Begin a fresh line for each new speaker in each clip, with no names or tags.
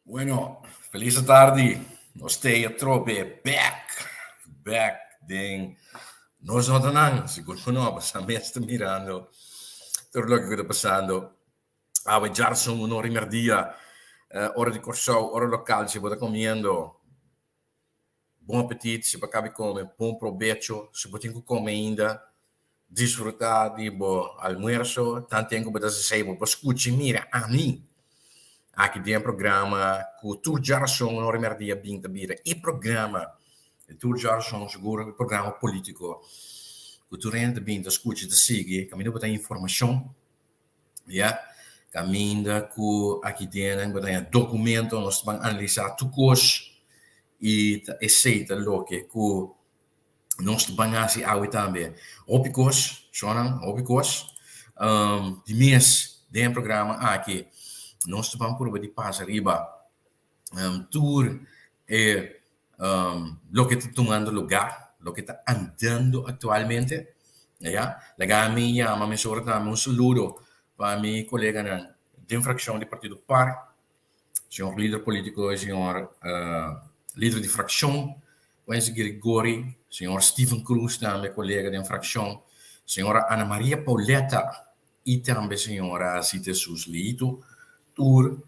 Bueno, felis atardi. Nos ta atrobe back, back den nos notanan, sigur ku no, pasobra mes ta mirando tur loke ku ta pasando. Awe djarson un ora i merdia, ora di Kòrsou, ora lokal, si bo ta komiendo, Bon apetit, si bo a kabi kome, bon probecho, si bo tin ku kome ainda, disfrutá di bo almuerso, tanten ku bo ta hasi esei bo por skucha i mira ami aki den e programa ku tur djarason un ora i merdia bin ta bira e programa di tur djarason sigur e programa politiko ku tur hende ta bin ta skucha ta sigui kaminda bo ta informashon. Ya, kaminda ku aki den bo ta haña dokumento, nos ta ban analisá tur kos i ta esei ta loke ku nos ta ban hasi awe tambe. Hopi kos, shonnan, hopi kos. Di mes den e programa aki nos ta ban purba di pasa riba tur e loke ta tumando lugá, loke ta andando aktualmente, ya. Laga mi yama mesora tambe un saludo pa mi koleganan den frakshon di partido par, señor lider polítiko i señor lider di frakshon Wency Grigori, señor Steven Cruz tambe kolega den frakshon, señora Ana Maria Pauletta i tambe señora Zita Sus Leito, tur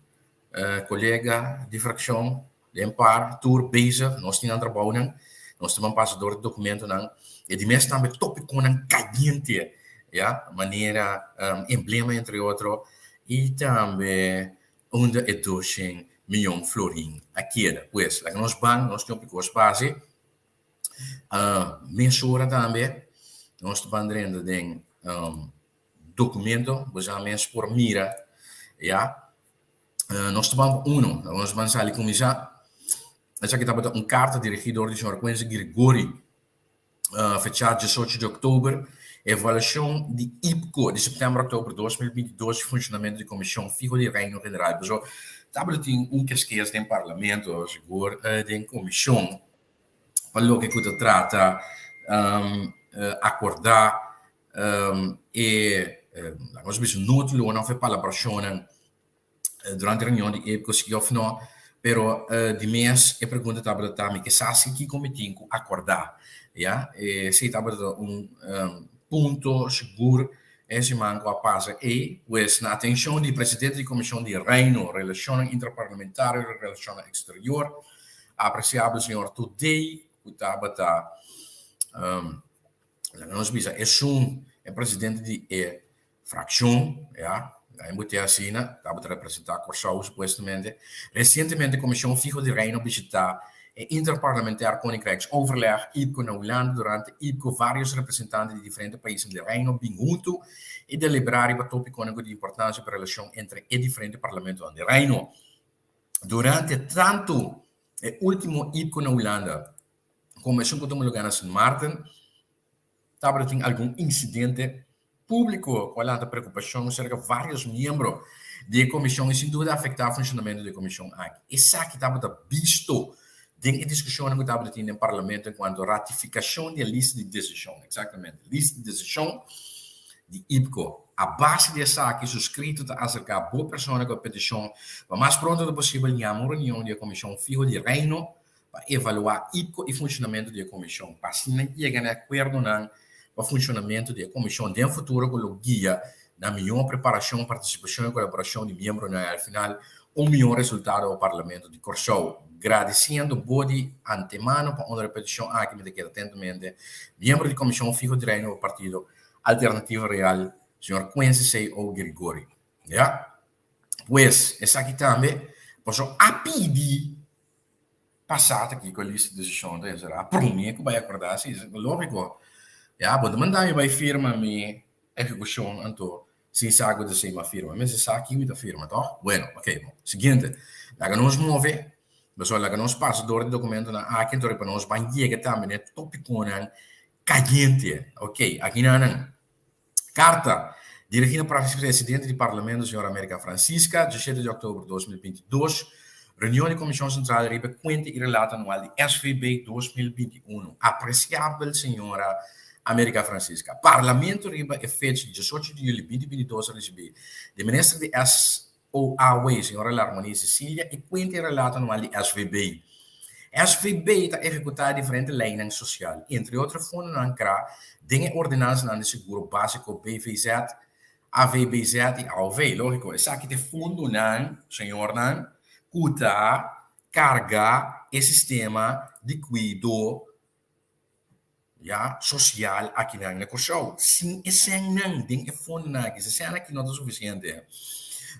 kolega di frakshon Den par tur bezig, nos tin nan trabounan, nos ta ban pasa dor di dokumentonan, e di mes tambe topikonan kayente, ya, manera emblema entre otro, i tambe unda e doshen miyon florin a keda. Pues, laga nos ban, nos tin hopi kos pa hasi. Mesora tambe nos ta ban drenta den dokumento, bo sa mes por mira, ya. Nos ta ban pa uno, nos ban sali kuminsá. Esaki tabata un karta dirigí dor di señor Quincy Grigori, fechá diesocho di òktober, Evaluashon di IPCO di sèptèmber-òktober 2022 di funshonamentu di Komishon Fiho di Reino General. Pasobra tabata tin un keskes den parlamento, sigur den komishon, pa loke ku ta trata akordá e, laga nos bisa, nótulonan òf e palabrashonnan durante reunion di EPCO si of no, pero di mes e pregunta tabata ta mi ke sa si kiko mi tin ku akordá, ya. Esei tabata un punto sigur e siman ku a pasa ei. Pues na atenshon di presidente di Komishon di Reino, Relashonnan Interparlamentario i Relashonnan Eksterior, apresiabel señor Today ku tabata laga nos bisa esun e presidente di e Frakshon, ya, nan e botea asina, tabata representá Kòrsou supuestamente. Resientemente Komishon Fiho di Reino bishitá e Interparlamentair Koninkrijksoverleg, IPCO, na Hulanda. Durante IPCO vários representante di diferente paisnan di Reino bin huntu i deliberá riba tópikonan ku di importansia pa relashon entre e diferente parlamentonan di Reino. Durante tantu e último IPCO na Hulanda komo esun ku tuma lugá na Sint Maarten, Tabata tin algun insidente públiko ku a lanta preokupashon serka vários miembro di e komishon i sin duda a afektá funshonamentu di e komishon aki. Esaki tabata bisto den e diskushonnan ku tabata tin den parlamento enkuanto ratifikashon di e lista di desishon, eksaktamente, lista di desishon di IPCO. A base di esaki suskrito ta aserká bo persona ku e petishon pa mas pronto ta posibel yama un reunion di e komishon fiho di Reino pa evaluá IPCO i funshonamentu di e komishon, pa asina yega na e akuerdonan pa funshonamentu di e komishon den futuro ku lo guia na mihó preparashon, partisipashon i kolaborashon di miembronan i al final un mihó resultado pa Parlamento di Kòrsou. Gradisiendo bo di antemano pa honra e petishon aki, mi ta keda atentamente miembro di Komishon Fiho di Reino pa Partido Alternativa Real, señor Quincy C. O. Grigori. Ya. Pues, esaki tambe pasobra a pidi Pasá ta kiko lista di desishon ta enserá. Promé ku bai akordá si, lógiko. Ya, bo ta manda mi bai firma mi ehekushon anto sin sa ku ta esei mi a firma. Mi mester sa kin mi ta firma, tòg? Bueno, oke, bon. Siguiente. Laga nos move, pasobra laga nos pasa dor di dokumentonan aki anto riba nos ban yega tambe na e tópikonan kayente. Oke, aki nan. Karta dirigí na presidente di Parlamento señor America Francisca, diesshete di òktober 2022, Reunion di Komishon Sentral riba e kuenta i relato anual di SVB 2021. Apresiabel señora America Francisca, Parlamento riba e fecha diesocho di juli 2022 a risibí di Minister di. SOAW, señora Larmonie Cecilia, e kuenta e relato anual di SVB. SVB ta ehekutá diferente leinan sosial, entre otro fondonan kra den e ordenansanan di seguro básiko BVZ, AVBZ i AOV. Lógiko, esaki ta e fondonan, señornan, ku ta karga e sistema di kuido ya sosial akinan na Kòrsou. Sin e sènnan den e fondonan aki, si e sènnan aki no ta sufisiente,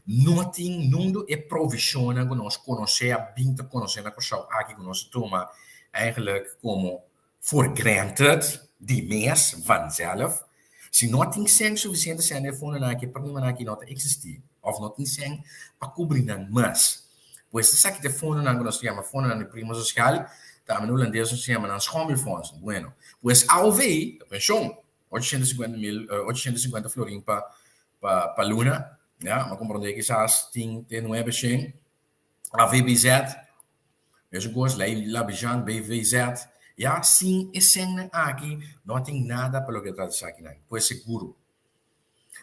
no tin nundu e provishonnan ku nos konosé, a bin ta konosé na Kòrsou aki ku nos a tuma eigenlijk komo for granted di mes vanzelf. Si no tin sèn sufisiente sèn den e fondonan aki, e problemanan aki no ta eksistí òf no tin sèn pa kubri nan mas. Pues esaki ta e fondonan ku nos ta yama fondonan di prima sosial, tambe na hulandes nos ta yama nan schommelfondsen. Bueno, pues AOV ta penshon, 850 mil, 850 florin pa pa pa luna, ya, mi a komprondé kisas tin te nuebe shen. AVBZ, mesun kos, Lei Labizjan, BVZ, ya, sin e sennan aki no tin nada pa loke ta trata esakinan, pues seguro.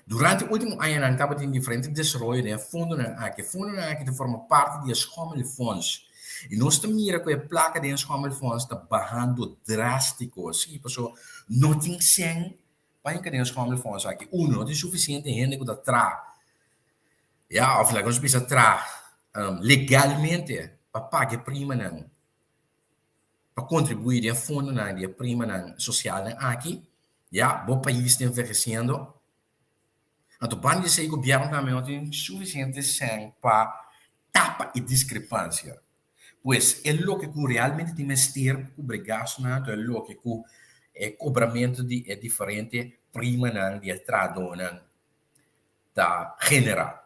Durante último añanan tabatin diferente desaroyo den e fondonan aki. E fondonan aki ta forma parti di e schommelfonds. I nos ta mira ku e plaka den e schommelfonds ta bahando drástiko. Sí, pasobra no tin sèn pa hinka den e schommelfonds aki. Uno, no tin sufisiente hende ku ta traha, ya, òf laga nos bisa traha legalmente pa paga e primanan. pa kontribuí den fondonan di e primanan sosialnan aki, ya, bo pais ta envehesiendo, anto banda di esei gobièrnu tambe no tin sufisiente sèn pa tapa e diskrepansia. Pues e loke ku realmente tin mester pa kubri gastunan anto e loke ku e kobramentu di e diferente primanan di e trahadónan ta generá.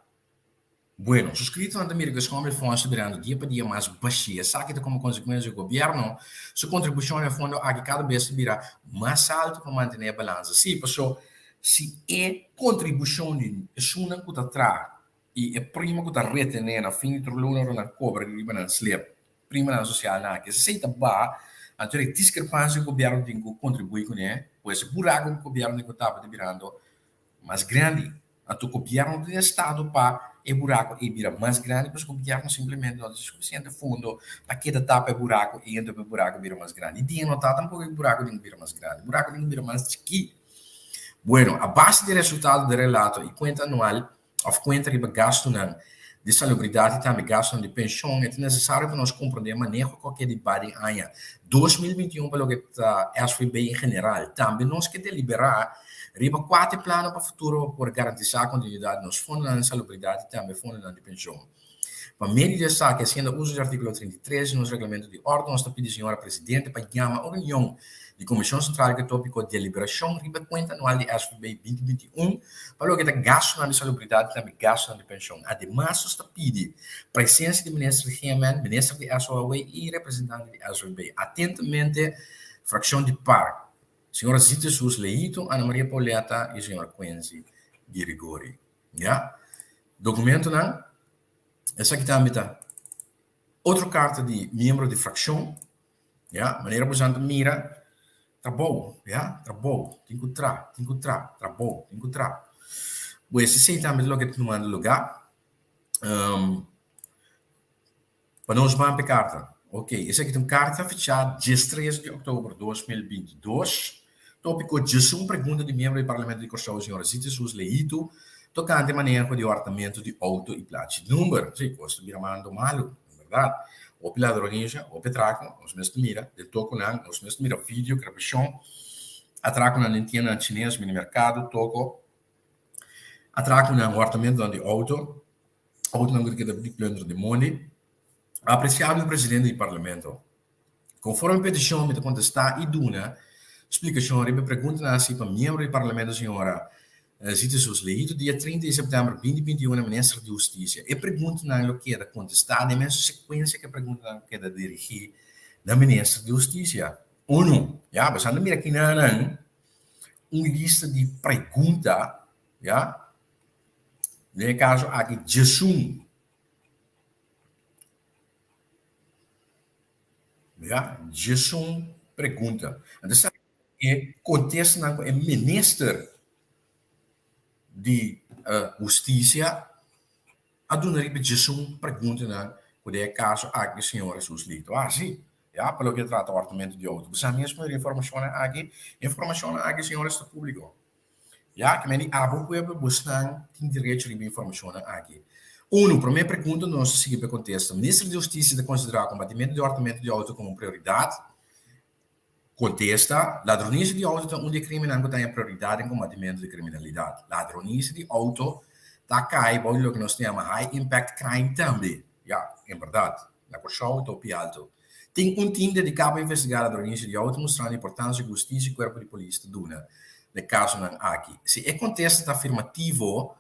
Bueno, suskritonan ta mira ku e schommelfonds ta birando dia pa dia mas bashí. Esaki ta komo konsekuensia ku gobièrnu su kontribushon na e fondo aki kada bes ta bira mas altu pa mantené e balansa. Sí, paso si e kontribushon di esunnan ku ta traha i e prima ku ta retené na fin di tur luna ora nan kobra riba nan slip, primanan sosialnan aki, esei ta baha, anto e diskrepansia ku gobièrnu tin ku kontribuí kuné, pues e buraku ku gobièrnu tin ku tapa ta birando mas grandi. Anto gobièrnu di estado pa e buraku ei bira mas grandi pasobra gobièrnu simplemente no tin sufisiente fondo pa keda tapa e buraku ei anto pa e buraku bira mas grandi. Di no ta tampoko e buraku tin ku bira mas grandi, e buraku tin ku bira mas chikí. Bueno, a base di resultado di relato i kuenta anual òf kuenta riba gastunan di salubridat i tambe gastunan di penshon e ta nesesario pa nos komprondé e maneho ku a keda di ba den aña 2021 pa loke ta SVB en general. Tambe nos ke deliberá Riba kua ta e plano pa futuro pa por garantisá kontinuidat di nos fondonan di salubridat i tambe fondonan di penshon? Pa medio di esaki, hasiendo uso di artíkulo 33 di nos Reglamento di Òrdu, nos ta pidi señora Presidente pa yama un reunion di Komishon Sentral ku e tópiko Deliberashon riba e kuenta anual di SVB 2021 pa loke ta gastunan di salubridat i tambe gastunan di penshon. Ademas nos ta pidi presensia di Minister di GMN, Minister di SOAW i representante di SVB. Atentamente, Frakshon di par. Señora Zita Sus Leito, Ana Maria Pauletta y señora Quincy Girigori. Ya. Documentonan, esaki tambe ta otro carta di miembro di fraccion. Ya, manera bo ta mira, trabou, ya, trabou, tin cu tra, tin cu tra, trabou, tin cu tra. Pues esey tambe ta loke ta tumando lugar. Um, Pa nos ban p'e karta. Ok, esaki ta un karta fechá diestres di òktober 2022. Tópiko, Djesun pregunta di miembro di Parlamento di Kòrsou, señora Zita Sus Leito, tokante maneho di hòrtamentu di outo i plachi number. Sí, kos ta bira mando malu, en bèrdat. Hopi ladronisha, hopi atrako, nos mes ta mira den tokonan, nos mes ta mira video, grabashon, atrakonan den tiendanan chines, minimerkado, toko, atrakonan, hòrtamentunan di outo. Autonan ku ta keda di plundra di mondi. Apresiabel presidente di Parlamento, konforme petishon mi ta kontestá i duna splikashon riba e preguntanan hasi pa miembro di Parlamento señora Zita Sus Leito dia 30 di sèptèmber 2021 na Minister di Hustisia. E preguntanan lo keda kontestá den mesun sekuensia ku e preguntanan ku keda dirigí na Minister di Hustisia. Unu, ya, basando mira kinanan un lista di pregunta, ya, Den e kaso aki djesun. Ya, djesun pregunta. Anto sa e kontestanan ku e minister di hustisia A duna riba djesun preguntanan ku den e kaso aki señor Jesus Lito a hasi. Ya, pa loke ta trata hòrtamentu di outo. Bo sa mes ku e informashonnan aki, e informashonnan aki señores ta públiko. Ya, ke men di abo pueblo bosnan tin derecho riba e informashonnan aki. Unu, promé pregunta nos ta sigui pa e kontesta. Minister di Hustisia ta konsiderá kombatimentu di hòrtamentu di outo komo un prioridat? Kontesta, Ladronisia di outo ta un di e krimennan ku ta haña prioridat den kombatimentu di kriminalidat. Ladronisia di outo ta kai bou di loke nos ta yama high impact crime tambe. Ya, en bèrdat, na Kòrsou ta hopi alto. Tin un tim dediká pa investigá ladronisia di outo mustrando importansia ku hustisia i kuerpo di polis ta duna na e kasonan aki. Si e kontesta ta afirmativo,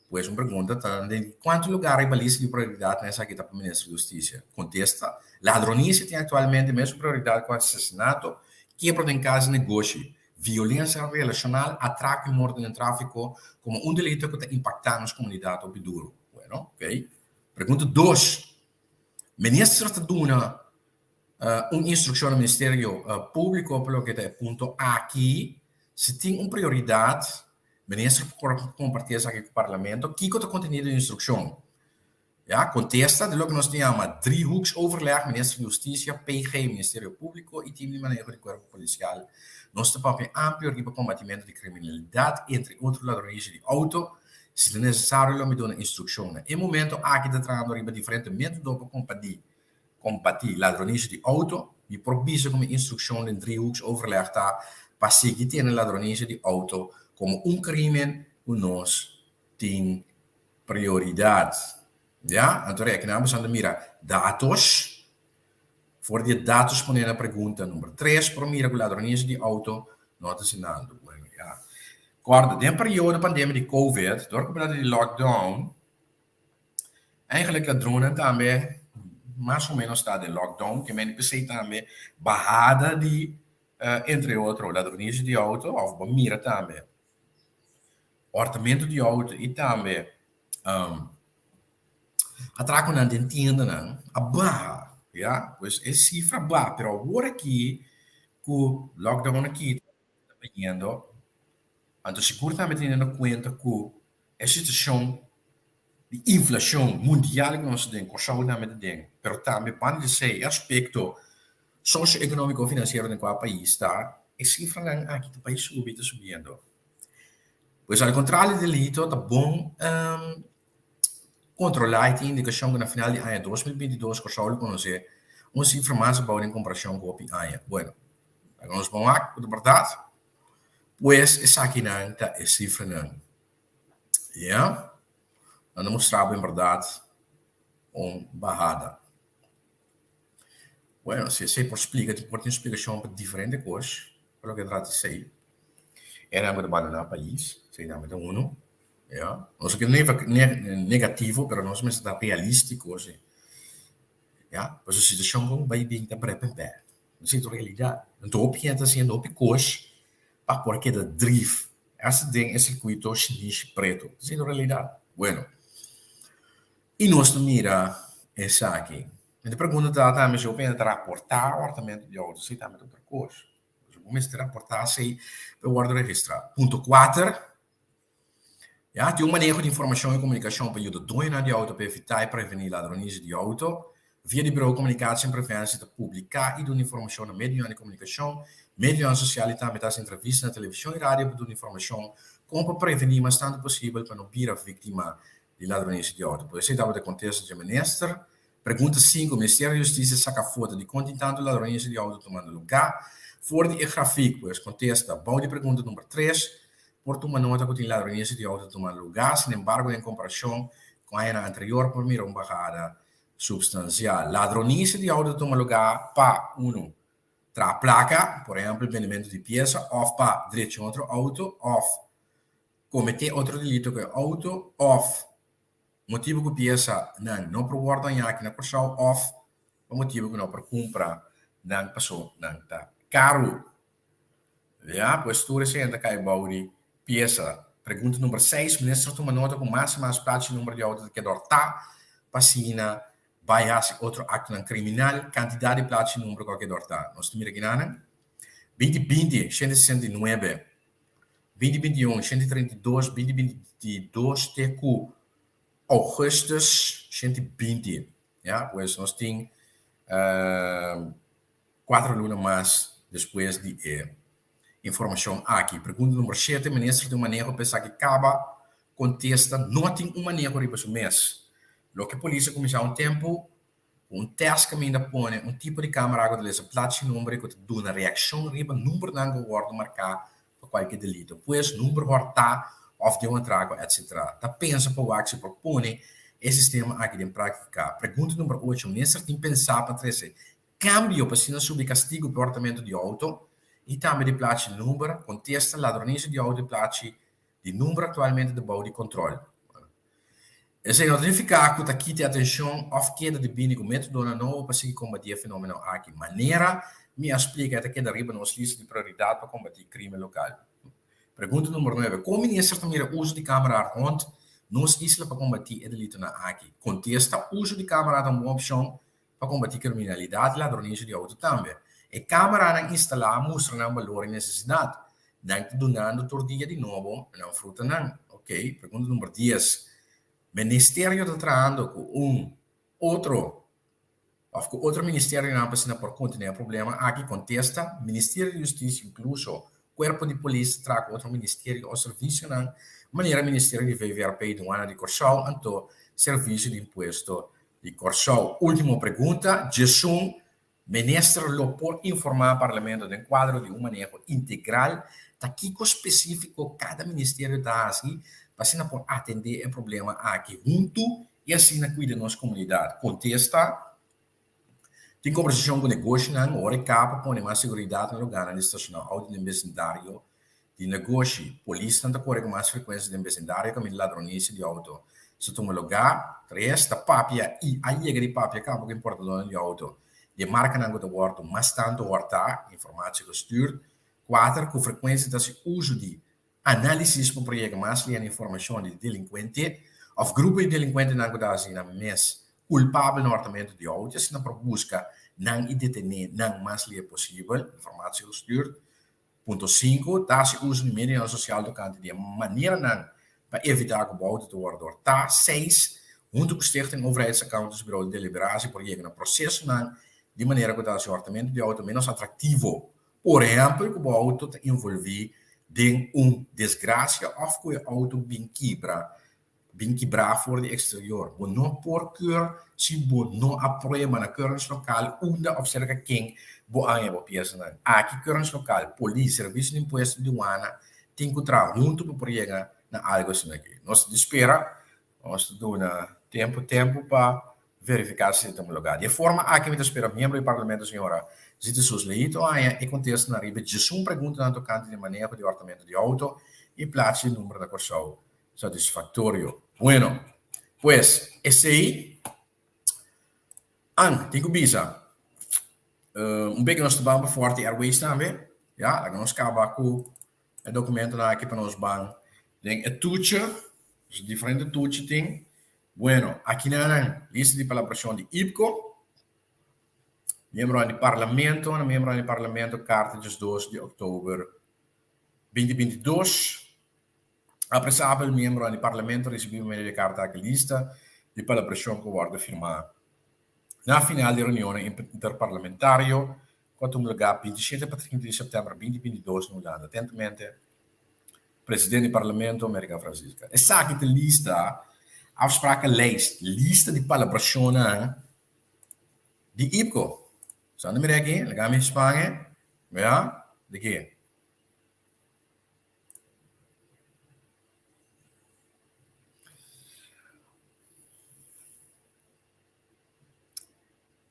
Pues un pregunta ta den kuantu lugar riba lista di prioridatnan esaki ta pa Minister di Hustisia? Kontesta, Ladronisia tin aktualmente mesun prioridat ku asesinato, kiebro den kas di negoshi, violensia relashonal, atrako i morto den tráfiko komo un delito ku ta impaktá nos komunidat hopi duru. Bueno, ok. Pregunta dos, Minister ta duna un instrukshon na Ministerio Públiko pa loke ta e punto aki? Si tin un prioridat, Minister por kompartí esaki ku Parlamento? Kiko ta kontenido di instrukshon? Ya, kontesta, di loke nos ta yama driehoeksoverleg, Minister di Hustisia, PG, Ministerio Públiko i Tim di Maneho di Kuerpo Polisial. Nos ta papia amplio riba kombatimentu di kriminalidat, entre otro ladronisia di outo. Si ta nesesario lo mi duna instrukshon. Na e momento aki ta trahando riba diferente método pa kombatí Kombatí ladronisia di outo, Mi por bisa ku mi instrukshon den driehoeksoverleg ta pa sigui tene ladronisia di outo komo un krímen ku nos tin prioridat. Ya, anto rei akinan bo ta mira datos. For di e datos pone na pregunta number tres por mira ku ladronisia di outo no ta sinando. Bueno, ya. Kòrda, den periodo pandemia di covid, dor ku bo ta di lockdown, Eigenlijk ladronnan tambe mas o menos ta den lockdown, ke men p'esei tambe bahada di entre otro ladronisia di auto of bo mira tambe hòrtamentu di auto i tambe atrakonan den tiendanan a baha, ya. Pues e sifra a baha, pero awor aki ku lockdown a kita ta bayendo, anto sigur tambe teniendo kuenta ku E situashon di inflashon mundial ku nos ta den, Kòrsou tambe ta den, pero tambe banda di esei e aspekto sosio-ekonómiko finansiero den kua pais ta, e sifranan aki ta bai subi, ta subiendo. Pues al kontrario di delito ta bon kontrolá i tin indikashon ku na final di aña 2022 Kòrsou lo konosé un sifra mas abou den komparashon ku hopi aña. Bueno, laga nos bon wak ku ta bèrdat. Pues esakinan ta e sifranan. Ya, nan ta mustra bo en bèrdat un bahada. Bueno, si esei por splika, tin por tin splikashon pa diferente kos, pa loke ta trata esei. Esnan ku ta bandoná pais, esei tambe ta unu. Ya, nos no ke negativo, pero nos mester ta realístiko si. Ya, pasobra situashon kon bai bin ta brèpènpè. Esei ta realidat. Anto hopi hende ta hasiendo hopi kos pa por keda drif hasta den e sirkuito shinishi pretu. Esei ta realidat. Bueno, i nos ta mira esaki. Mi ta pregunta ta tambe si hopi hende ta raportá hòrtamentu di outo. Esei tambe ta otro kos. Bo mester raportá esei pa e wòrdu registrá. Punto kuater. Ya, tin un maneho di informashon i komunikashon pa yuda doñonan di outo pa evitá i prevení ladronisia di outo. Via di Bureau Communicatie en Preventie ta publiká i duna informashon na medionan di komunikashon, medionan sosial i tambe ta hasi entrevista na televishon i radio pa duna informashon kon pa prevení mas tantu posibel pa no bira víktima di ladronisia di outo. Por esei tabata e kontesta dje minister. Pregunta sinku, Ministerio di Hustisia saka foto di kon tin tantu ladronisia di outo tumando lugá? For di e grafik, pues kontesta bou di pregunta number tres, Por tuma nota ku tin ladronisia di outo tuma lugá, sinembargo den komparashon ku añanan anterior por mira un bahada supstansial. Ladronisia di outo tuma lugá pa, unu, traha plaka, por ehèmpel bendementu di piesa, òf pa drecha un otro outo, òf kometé otro delito ku e outo, òf motibu ku piesanan no por wòrdu hañá aki na Kòrsou òf pa motibu ku no por kumpra nan paso nan ta karu. Ya, pues tur esei ta kai bou di piesa. Pregunta number seis, Minister tuma nota ku mas i mas plachi number di outo ta keda òrtá pa asina bai hasi otro aktonan kriminal. Kantidat di plachi number ku a keda òrtá. Nos ta mira kinanan. 2020, 169, 2021, 132, 2022 te ku. ougùstùs 120. Ya, pues nos tin kuater luna mas despues di e informashon aki. Pregunta number shete, Minister tin un maneho pa esaki kaba? Kontesta, No tin un maneho riba su mes. Loke polis a kuminsá un tempu ku un tèst kaminda pone un tipo di kamera ku ta lesa plachi number i ku ta duna reakshon riba numbernan ku wòrdu marká pa kualke delito. Pues number hòrtá òf den un atrako etc. Ta pensa pa wak si por pone e sistema aki den práktika. Pregunta number ocho, Minister tin pensá pa trese kambio pa asina subi kastigu pa hòrtamentu di outo i tambe di plachi number? Kontesta, Ladronisia di outo i plachi di number aktualmente ta bou di kontrol. Esei no ta nifiká ku ta kita e atenshon òf keda di bini ku métodonan nobo pa sigui kombatí e fenómeno aki. Manera mi a splika e ta keda riba nos lista di prioridat pa kombatí krímen lokal. Pregunta number nuebe, Kon minister ta mira uso di kámara rònt nos isla pa kombatí e delitonan aki? Kontesta, Uso di kámara ta un bon opshon pa kombatí kriminalidat i ladronisio di outo tambe. E kámaranan instalá a mustra nan balor i nesesidat. Nan ta dunando tur dia di nobo nan frutanan. Ok, pregunta number dies. Ministerio ta trahando ku un otro òf ku otro ministerionan pa asina por kontené e problema aki? Kontesta, Ministerio di Hustisia inkluso kuerpo di polis ta traha ku otro ministerio òf servisionan manera Ministerio di VVRP, Duana di Kòrsou anto Servisio di Impuesto di Kòrsou. Último pregunta, Djesun, Minister lo por informá Parlamento den kuadro di un maneho integral ta kiko spesífiko kada ministerio ta hasi pa asina por atendé e problema aki huntu i asina kuida nos komunidat? Kontesta, Tin kombersashon ku negoshinan ora e kaba pone mas seguridat na lugánan di stashoná outo den besindario di negoshi. Polisnan ta kore ku mas frekuensia den besindario kaminda ladronisia di outo sa tuma lugá. Tres, ta papia i a yega di papia kaba ku importadónan di outo di e markanan ku ta wòrdu mas tantu hòrtá, informatie gestuurd. Kuater, ku frekuensia ta hasi uso di análisis pa por yega mas lihé na informashon di delinkuente òf grupo di delinkuentenan ku ta hasi nan mes kulpabel na hòrtamentu di outo i asina por buska nan i detené nan mas lihé posibel, informatie gestuurd. Punto sinku, Ta hasi uso di medionan sosial tokante di e maneranan pa evitá ku bo outo ta wòrdu hòrtá. Seis, Huntu ku Stichting Overheidsaccountantsbureau di Deliberatie por yega na prosesonan di manera ku ta hasi hòrtamentu di outo ménos atraktivo. Por ehèmpel, ku bo outo ta envolví den un desgrasia òf ku e outo bin kibra bin kibrá for di eksterior. Bo no por keur si bo no a prueba na keuringslokaal unda òf serka ken bo a haña bo piesanan. Aki keuringslokaal, polis, servisio di impuesto di duana tin ku traha huntu pa por yega na algu asina aki. Nos ta di spera, nos ta duna tempu tempu pa verifiká si ta homologá. Di e forma aki mi ta spera miembro di parlamento señora Zita Sus Leito haña e kontestanan riba djesun preguntanan tokante di maneho di hòrtamentu di outo i plachi di number na Kòrsou. Satisfactorio. Bueno, pues esey an tin cu bisa. Un beke nos ta ban pa Forte Airways tambe. Ya, laga nos caba cu e documentonan aki pa nos ban den e toetje. Dus diferente toetje tin. Bueno, aki nan lista di palabracion di IPCO. Miembronan di Parlamento, na miembronan di Parlamento carta 12 di october 2022. Apresabel miembronan di Parlamento risibí pa medio di e karta aki lista di palabrashon ku wòrdu firmá na final di reunionnan interparlamentario ku a tuma lugá 27 pa 30 di sèptèmber 2022 na Hulanda. Atentamente, Presidente di Parlamento, America Francisca. Esaki ta lista, afsprakenlijst, lista di palabrashonnan di IPCO. Sa nan mira aki, laga mi spaña, mira, di ki?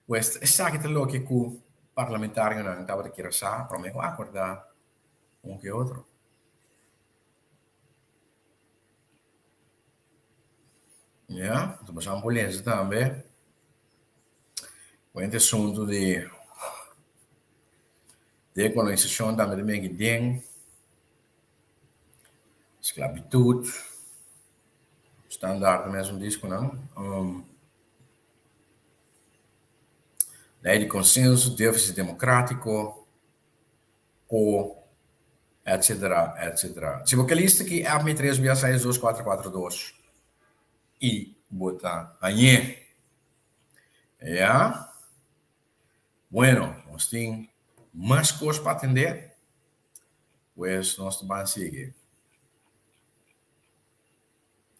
Pues esaki ta loke ku parlamentarionan tabata kier a sa promé ku akordá un ke otro. Ya, ta pasá un polensia tambe. Kuent e asuntu di dekolonisashon tambe ta meki den sklabitut, standaard ta mesun diskonan. Lei di konsenso, defisit demokratiko, o etsetera, etsetera. Si bo ke lista aki, app mi tres bia seis dos kuater kuater dos i. bo ta hañ'é. Ya. Bueno, nos tin mas kos pa atendé, pues nos ta ban sigui.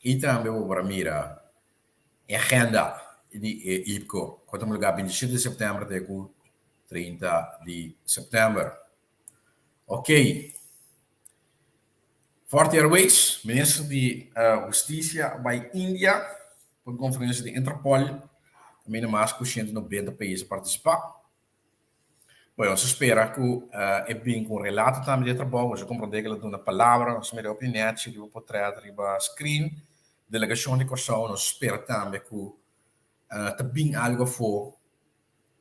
I tambe bo por a mira e agenda di e IPCO ku ta tuma lugá 27 di sèptèmber te ku 30 di sèptèmber. Ok. Forte Airways, Minister di Hustisia a bai India pa un konferensia di Interpol kaminda mas ku 190 pais a partisipá. Bueno, nos ta spera ku e bin ku un relato tambe di e trabou. Nos a komprondé ku el a duna palabra, nos a mira hopi nèchi riba potrèt, riba screen. Delegashon di Kòrsou, nos spera tambe ku ta bin algu afó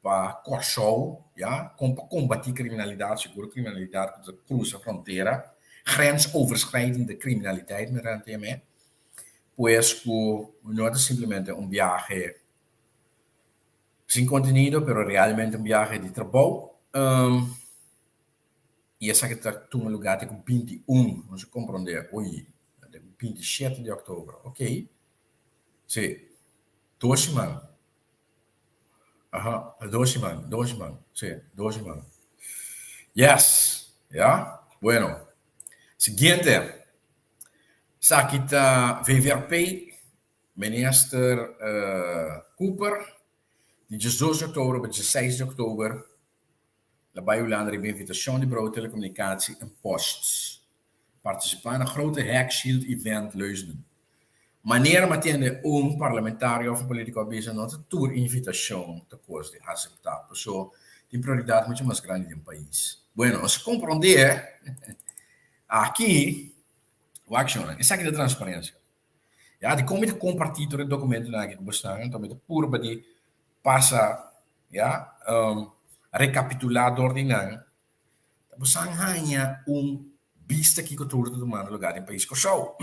pa Kòrsou, ya, kon pa kombatí kriminalidat, sigur kriminalidat ku ta krusa frontera, grensoverschrijdende kriminaliteit mi rente yam'é, pues ku no ta simplemente un biahe sin kontenido, pero realmente un biahe di trabou, i esaki ta tuma lugá te ku 21, nos a komprondé, ui, te ku 27 di òktober, ok, si, dos siman. Aha, dos siman, dos siman, sí, dos siman. Yes, ya, bueno. Siguiente. Esaki ta VVRP, Minister Cooper, di diesdos di oktober pa diesseis di oktober, la bai Hulanda riba invitashon di Bureau Telecommunicatie en Post. Partisipá na grote Hack Shield Event Leusden. Manera mi a tende un parlamentario of un politico a bisa no ta tur invitacion ta cos di acepta paso tin prioridad mucho mas grandi den pais. Bueno, nos a comprende aki wak shownan esaki ta transparencia. Ya, dikon mi ta kompartí tur e dokumentonan aki ku bosnan? Anto mi ta purba di pasa, ya, rekapitulá dor di nan. Ta bosan haña un bista kiko tur ta tumando lugá den pais Kòrsou.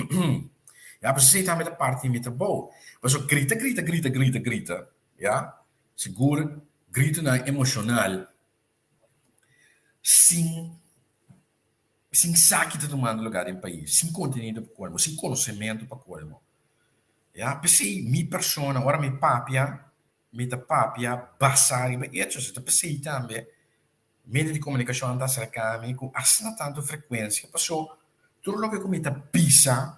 Ya, pasobra esei tambe ta parti di mi trabou. Pasobra grita, grita, grita, grita, grita, ya, sigur gritonan emoshonal sin sin sa ki ta tumando lugá den pais, sin kontenido pa kolmo, sin konosementu pa kolmo. Ya, p'esei mi persona ora mi papia, mi ta papia basá riba echos. Ta p'esei tambe medio di komunikashon ta aserká mi ku asina tantu frekuensia, paso tur loke ku mi ta bisa,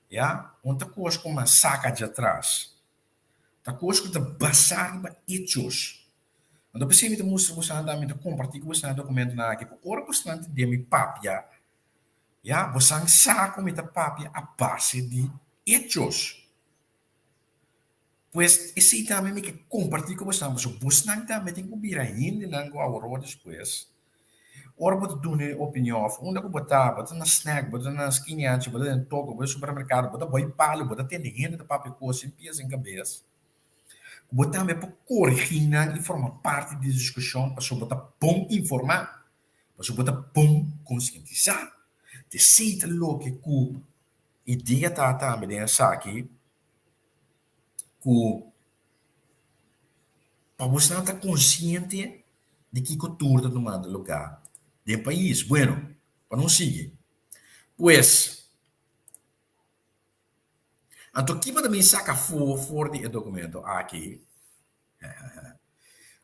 ya, no ta kos ku mi a saka djatras. Ta kos ku ta basá riba echos. Anto p'esei mi ta mustra boso mi ta kompartí ku boso dokumentonan aki, pa ora boso tende mi papia, ya, boso sa ku mi ta papia a base di echos. Pues esei tambe mi ke kompartí ku boso, pasobra bosnan tambe tin ku bira hendenan ku aworó despues. Ora bo ta duna e opinion òf unda ku bo ta, bo ta na snack, bo ta na skiniachi, bo ta den toko, bo ta supermerkado, bo ta boi palu, bo ta tende hende ta papia kos sin pia sin kabes, ku bo tambe por korigí nan i forma parti di e diskushon pasobra bo ta bon informá, pasobra bo ta bon konsientisá. Ta esei ta loke ku idea ta tambe den esaki ku pa bosnan ta konsiente di kiko tur ta tumando lugá den pais. Bueno, pa nos sigui. Pues, anto kiba ta bin saka afó for di e dokumento aki?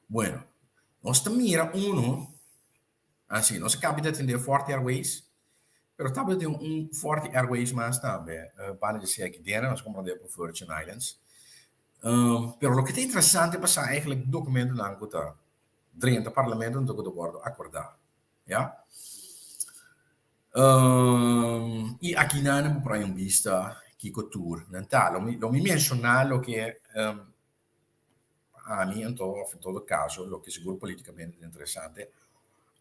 Bueno, nos ta mira uno Asi, nos a caba di atende Forte Airways, pero tabata tin un Forte Airways mas tambe, banda di esei aki dena, nos a comprende pa Virgin Islands. Pero loke ta interesante pa sa eigenlijk documentonan cu ta drenta parlamento anto cu ta wordo acorda, ya. Y aki nan bo por haña un bista kico tur nan ta. Lo mi, lo mi menciona loke Pa ami anto, òf en todo kaso, loke sigur politikamente ta interesante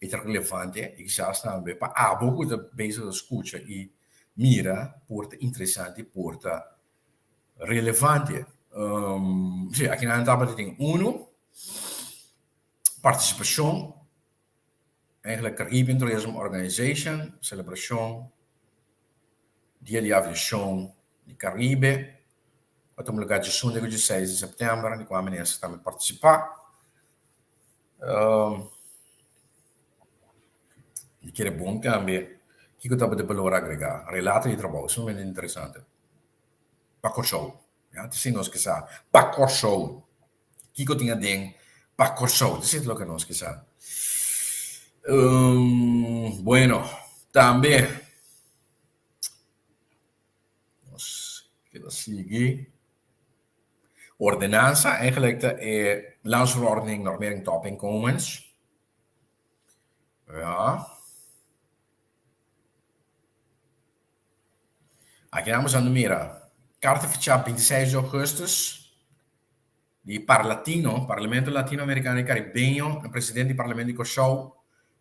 i ta relevante i kisas tambe pa abo ku ta bezig ta skucha i mira por ta interesante i por ta relevante. Sí, akinan tabata tin unu, partisipashon, eigenlijk Caribbean Tourism Organization, selebrashon Dia di Aviashon di Caribe, a tuma lugar djesun di ku djeseis di sèptèmber, di kua minister tambe partisipá. Mi kere bon tambe kiko tabata e balor agregá. Relato di trabou sumamente interesante pa Kòrsou. Ya, ta esei nos ke sa. Pa Kòrsou. Kiko tin aden pa Kòrsou? Ta esei loke nos ke sa. Bueno, tambe nos keda sigui. Ordenansa eigenlijk ta e Landsverordening Normering Topinkomens. Ja. Aki nan a mira karta fechá 26 di ougùstùs di Parlatino, Parlamento Latinoamerikano i Karibeño, na presidente di Parlamento di Kòrsou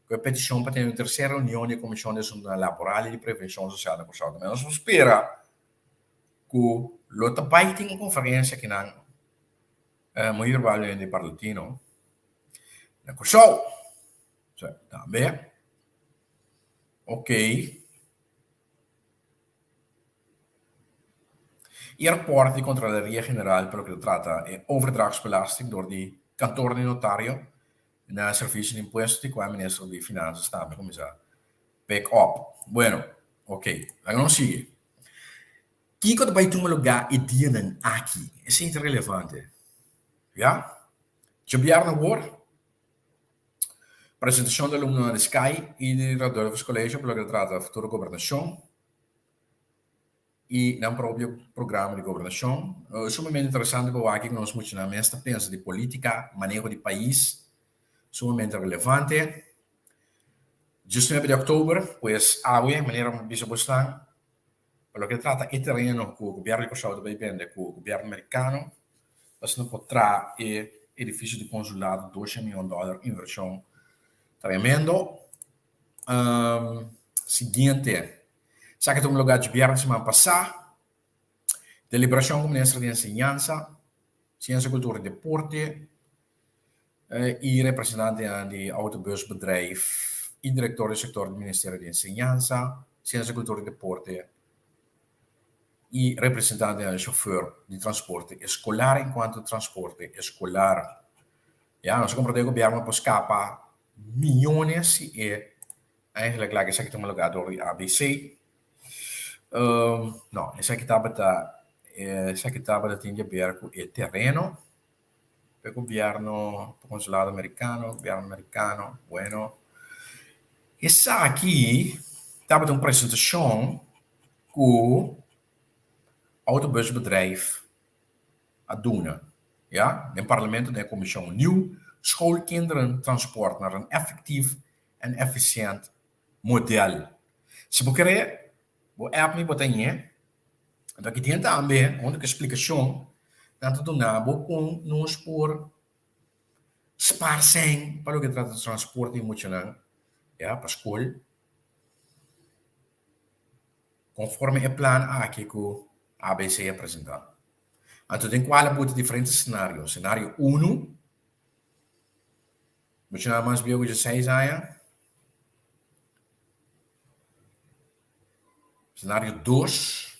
ku e petishon pa tene un terser reunion di e Komishon di Asuntunan Laboral i di Prevenshon Sosial na Kòrsou. Tambe nos por spera ku lo ta bai tin un konferensia akinan muy probablemente di Parlatino na Kòrsou. Tambe ok. E raport di Contraloria General pa loke ta trata e overdrachtsbelasting dor di kantor di notario na Servicio di Impuesto di kua Minister di Finanzas tambe kuminsá pick up. Bueno, ok, laga nos sigui. Kiko ta bai tuma lugá e dianan aki? Esei ta relevante. Ya? Djabièrnè awor. Presentashon di alumnonan di Sky i di Radulphus College pa loke ta trata futuro gobernashon i nan propio programa di gobernashon. Sumamente interesante pa wak ku nos muchanan mes ta pensa di politika, maneho di pais, sumamente relevante. Diesnuebe di òktober, pues awe, manera mi bisa bosnan, Pa loke ta trata e tereno ku gobièrnu di Kòrsou ta bai bende ku gobièrnu merikano, asina por traha e edifisio di konsulado dosha mion dòler invershon tremendo. Siguiente, esaki ta un lugá djobièrnè siman pasá, deliberashon ku minister di enseñansa, siensia, kultura i deporte i representantenan di autobusbedrijf i direktor di sektor di Ministerio di Enseñansa, Siensia, Kultura i Deporte i representantenan di shofèr di transporte eskolar enkuanto transporte eskolar. Ya, nos a komprendé ku gobièrnu por skapa miónes si e eigenlijk laga esaki tuma lugá dor di ABC. No, esaki tabata esaki tabata tin di aber ku e tereno. E gobierno, consulado americano, gobierno americano, bueno. Esaki tabata un presentacion cu autobusbedrijf a duna, ya, den parlamento den e comision Nieuw Schoolkinderen Transport naar een effectief en efficiënt model. Si bo kere, bo app mi bo ta ñe. Anto aki tin tambe huntu ku e splikashon nan ta duna bo kon nos por spar sèn pa loke ta trata di transporte di muchanan ya pa skol konforme e plan aki ku ABC a presentá. Anto den kual a buta diferente senario. Senario unu, muchanan mas bieu ku dieseis aña. Senario dos,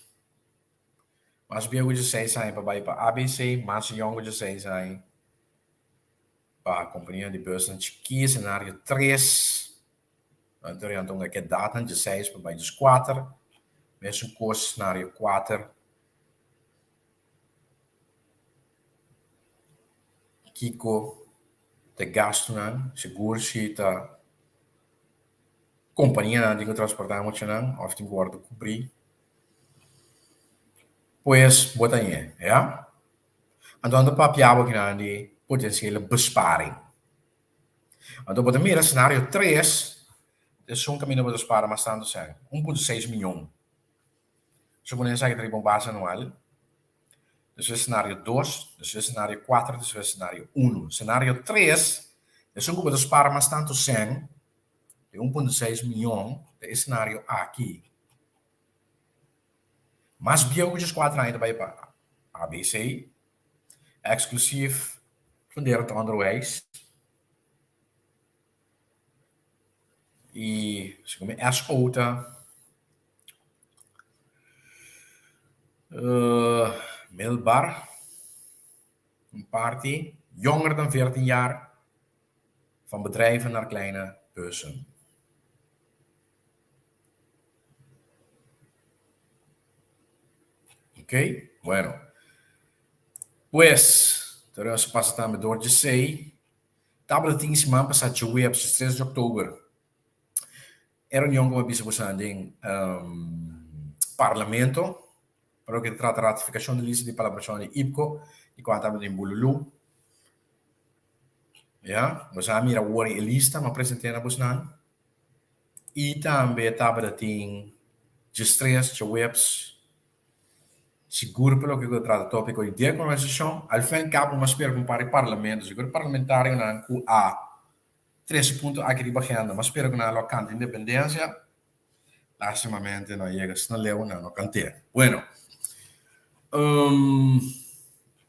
Mas bieu ku dieseis aña pa bai pa ABC, mas yòn ku dieseis aña pa kompania di busnan chikí. Senario tres, Nan ta orienta un ke edatnan, dieseis pa bai dieskuater. Mesun kos senario kuater. Kiko ta e gastunan? Sigur si ta Kompanianan tin ku transportá muchanan òf tin ku wòrdu kubrí. Pues bo ta ñe, ya? Anto nan ta papia bo kinan di potensiele besparing. Anto bo ta mira senario tres, esun kaminda bo ta spara mas tantu sèn, 1.6 mion. Suponé esaki ta riba un base anual. Despues senario dos, despues senario kuater, despues senario unu. Senario tres, esun ku bo ta spara mas tantu sèn, di 1.6 mion ta e senario aki. Mas bieu ku djeskuater aña ta bai pa ABC, eksklusief funderend onderwijs i segun mi SO ta middelbaar, un parti jonger dan 14 jaar. Van bedrijven naar kleine bussen. Oké, bueno. Pues, tur nos a pasa tambe dor djesei. Tabata tin siman pasá djaweps, diestres di òktober, e reunion ku mi a bisa boso den Parlamento pa loke ta trata ratifikashon di lista di palabrashon di IPKO di kua tabata den Bululú. Ya, boso a mira awor e lista, mi a present'é na bosnan. I tambe tabata tin diestres djaweps. Sigur pa loke ku ta trata tópiko di dekolonisacion, al fin al kabo mas spera ku un par di parlamento, sigur parlamentarionan ku a trese punto aki riba agenda, mas spera ku nan lo a kanta independensia, lastimamente no a yega asina leu, nan no kant'é. Bueno,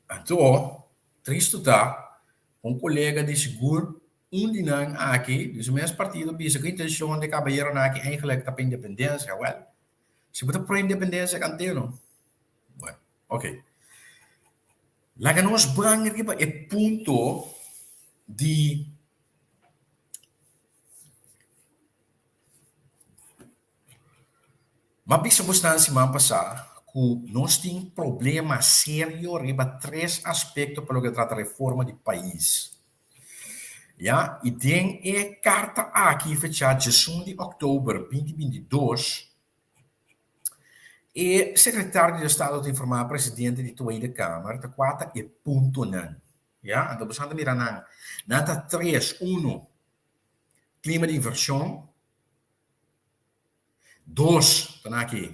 anto tristu ta un kolega di sigur un di nan aki di su mes partido bisa ku intencion di e kabayeronan aki eigenlijk ta pa independensia, wèl, Si bo ta pro independencia kantero. Bueno, ok. Laga nos ban riba e punto di M'a bisa bosnan siman pasá ku nos tin problema serio riba tres aspekto pa loke ta trata reforma di pais. Ya, i den e karta aki fechá diesun di òktober binti 22, e sekretario di estado ta informá presidente di Tweede Kamer ta kua ta e puntonan. Ya, anto boso ta mira nan. Nan ta tres, uno, klima di invershon, dos, ta nan aki,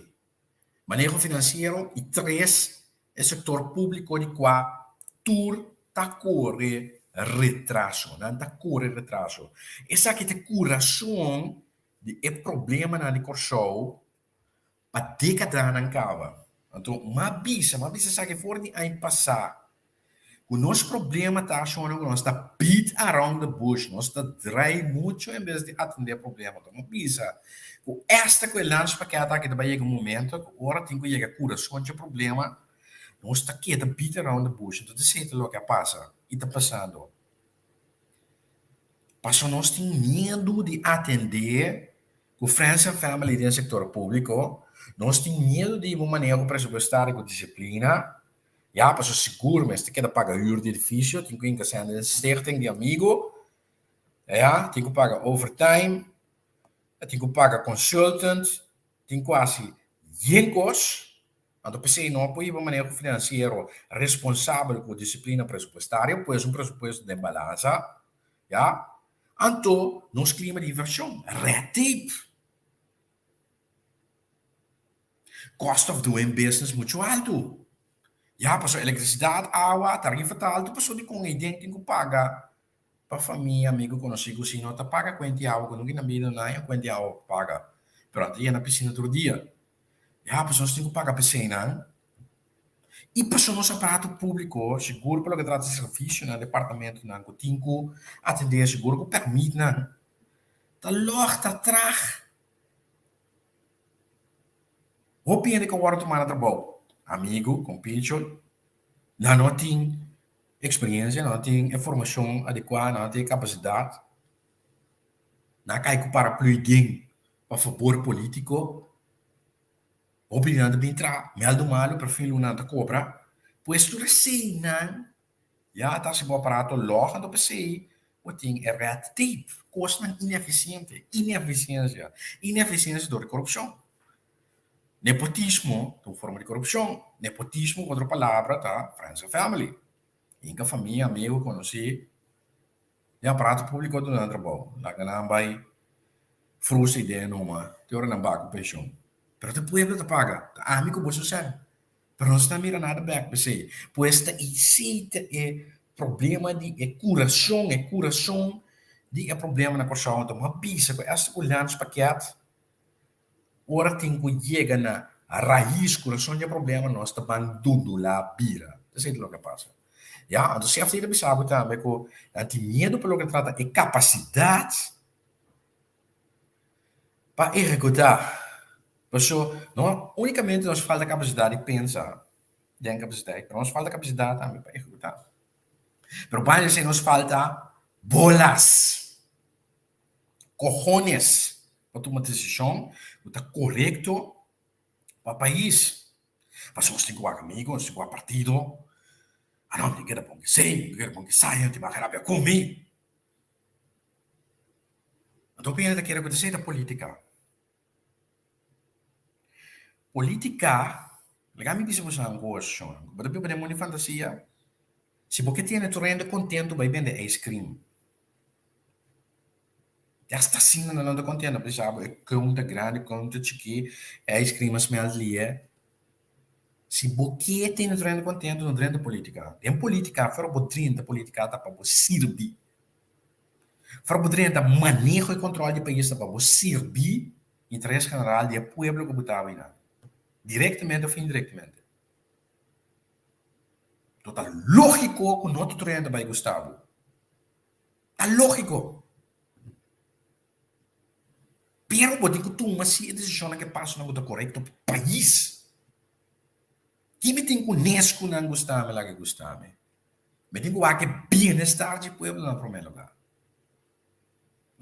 maneho finansiero i tres, e sektor públiko di kua tur ta kore retraso. Nan ta kore retraso. Esaki ta e kurason di e problemanan di Kòrsou pa dékadanan kaba. Anto m'a bisa, m'a bisa esaki for di aña pasá, ku nos problema ta ashonan ku nos ta beat around the bush, nos ta drai muchu en bes di atendé e problema. Anto m'a bisa ku esta ku e landspakket aki ta bai yega un momento ku ora tin ku yega kurason dje problema, nos ta keda beat around the bush. Anto ta esei ta loke a pasa i ta pasando. Pasobra nos tin miedu di atendé ku friends and family den sektor públiko, nos tin miedu di hiba un maneho presupuestario ku disiplina. Ya, pasobra sigur mester keda paga huur di edifisio, tin ku hinka sèn den stichting di amigu, ya, tin ku paga overtime, tin ku paga consultant, tin ku hasi yen kos. Anto p'esei no por hiba maneho finansiero responsabel ku disiplina presupuestario, pues un presupuesto den balansa, ya. Anto nos klima di invershon, red tape. Cost of doing business muchu altu. Ya, pasobra elektrisidat, awa, tarifa ta altu, pasobra dikon ei den tin ku paga pa famia, amigu, konosí ku si no ta paga kuenta di awa ku nunka nan bini nan haña kuenta di awa pa paga. Pero nan ta yena pisina tur dia. Ya, pasobra nos tin ku paga p'eseinan. I pasobra nos aparato públiko, sigur pa loke trata servisionan, departamentonan ku tin ku atendé, sigur ku pèrmitnan, ta lòg, ta trag. Hopi hende ku a wòrdu tumá na trabou, amigu, kompincho, nan no tin eksperensia, nan no tin e formashon adekuá, nan no tin e kapasidat. Nan a kai ku paraplui den pa fabor polítiko. Hopi di nan ta bin traha mèldu malu, pero fin luna nan ta kobra. Pues tur eseinan Ya ta hasi bo aparato lòg anto p'esei bo tin e red tape, kosnan inefisiente, inefisiensia, inefisiensia dor di korupshon. Nepotismo ta un forma di korupshon, nepotismo ku otro palabra ta friends and family, hinka famia, amigu, konosí den aparato públiko duna nan trabou, laga nan bai frustra idea numa te ora nan bak ku penshon. Pero ta pueblo ta paga, ta ami ku boso sèn. Pero nos no ta mira nada bek p'esei. Pues ta esei ta e problema di e kurason, e kurason di e problema na Kòrsou. Anto mi a bisa ku esta ku landspakket ora tin ku yega na rais, kurason di e problema nos ta ban dundulá bira. Ta esei ta loke a pasa. Ya, anto CFT ta bisa bo tambe ku nan tin miedu pa loke ta trata e kapasidat Pa ehekutá. Paso, no únikamente nos falta kapasidat di pensa den kapasidat, pero nos falta kapasidat tambe pa ehekutá. Pero banda di esei nos falta bolas, kohones pa tuma desishon ku ta korekto pa pais. Pasobra nos tin ku wak amigu, nos tin ku wak partido. Ano, mi keda bon esei, mi keda bon esai, mi tin rabia ku mi. Anto hopi hende ta kere ku esei ta politica. Politica, laga mi bisa boso un kos, bo ta biba den mundu di fantasia? Si bo ke tene tur hende kontentu bai bende ice cream. Ya sta asina nan no ta kontento pasobra sa bo e koun ta grandi, koun ta chikí, e ice cream a smelt lie. Si bo ke tene tur hende kontento no drenta politica. Den politica ora bo drenta politica ta pa bo sirbi. Ora bo drenta maneho i kontrol di pais ta pa bo sirbi interes general di e pueblo ku bo ta abinan, direktamente òf indirektamente. No ta lógiko ku no ta tur hende bai gusta bo. Ta lógiko. Pero bo tin ku tuma si e desishonnan ku e pasonan ku ta korekto pa pais. Ki mi tin ku nes ku nan gusta mi laga gusta mi? Mi tin ku wak e bienestar dje pueblo na promé lugá.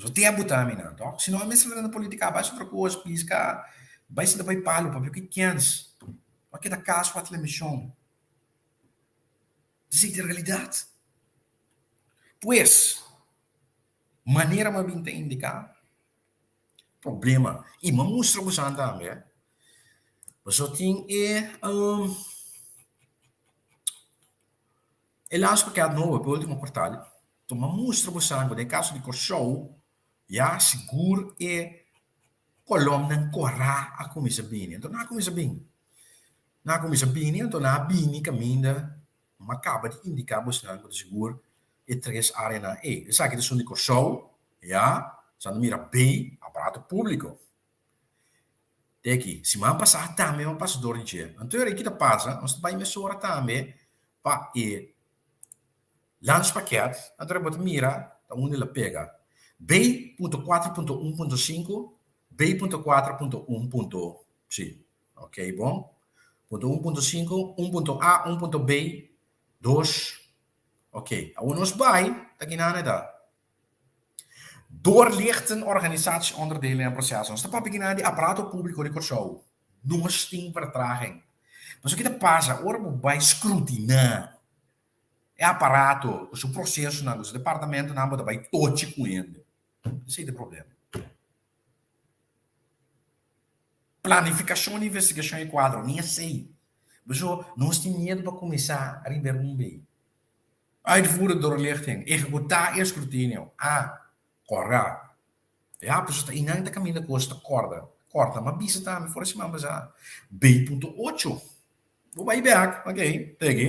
So te a buta mi nan, tòg? Si no a mester na politika, bai otro kos, piska, bai sinta bai palu, papia ku e kens. Bo a keda kas wak televishon. Esei ta e realidat. Pues, manera mi a bin ta indiká problema i mi a mustra ku san tambe, pasobra tin e e laatste pakèt nobo pa e último kwartal, enton mi a mustra ku san ku den kaso di Kòrsou ya sigur e kolòmnan kòrá a kuminsá bini. Enton nan a kuminsá bini, nan a kuminsá bini, enton nan a bini kaminda M'a kaba di indiká bosnan ku ta sigur e tres áreanan ei. Esaki ta esun di Kòrsou, ya, sa no mira bei aparato públiko. Te aki, siman pasá tambe m'a pasa dor di dje. Anto e ki ta pasa, nos ta bai mesora tambe pa e landspakket, anto bo ta mira ta unda el a pega. B punto kuater punto un punto sinku, B punto kuater punto un punto, si. Ok, bon. Punto un punto sinku, un punto A, un punto B, dos. Ok, awor nos bai ta kinan e ta. Doorlichten organisatie onderdelen en processen. Nos ta papia kinan di aparato públiko di Kòrsou. Nos tin vertraging. Pasobra ki ta pasa ora bo bai skrutiná e aparato ku su prosesonan, ku su departamentonan, bo ta bai tochi ku hende. Esei ta e problema. Planifikashon di investigashon e kuadro, ni esei. Pasobra nos tin miedu pa kuminsá riba e rumbo ei. Uitvoeren doorlichting, ehekutá e skrutinio. A kòrda. Ya, pasobra ta einan ta kaminda kos ta kòrda, kòrta. M'a bisa tambe for e siman pasá. B punto ocho. Bo bai bèk, ok, teki.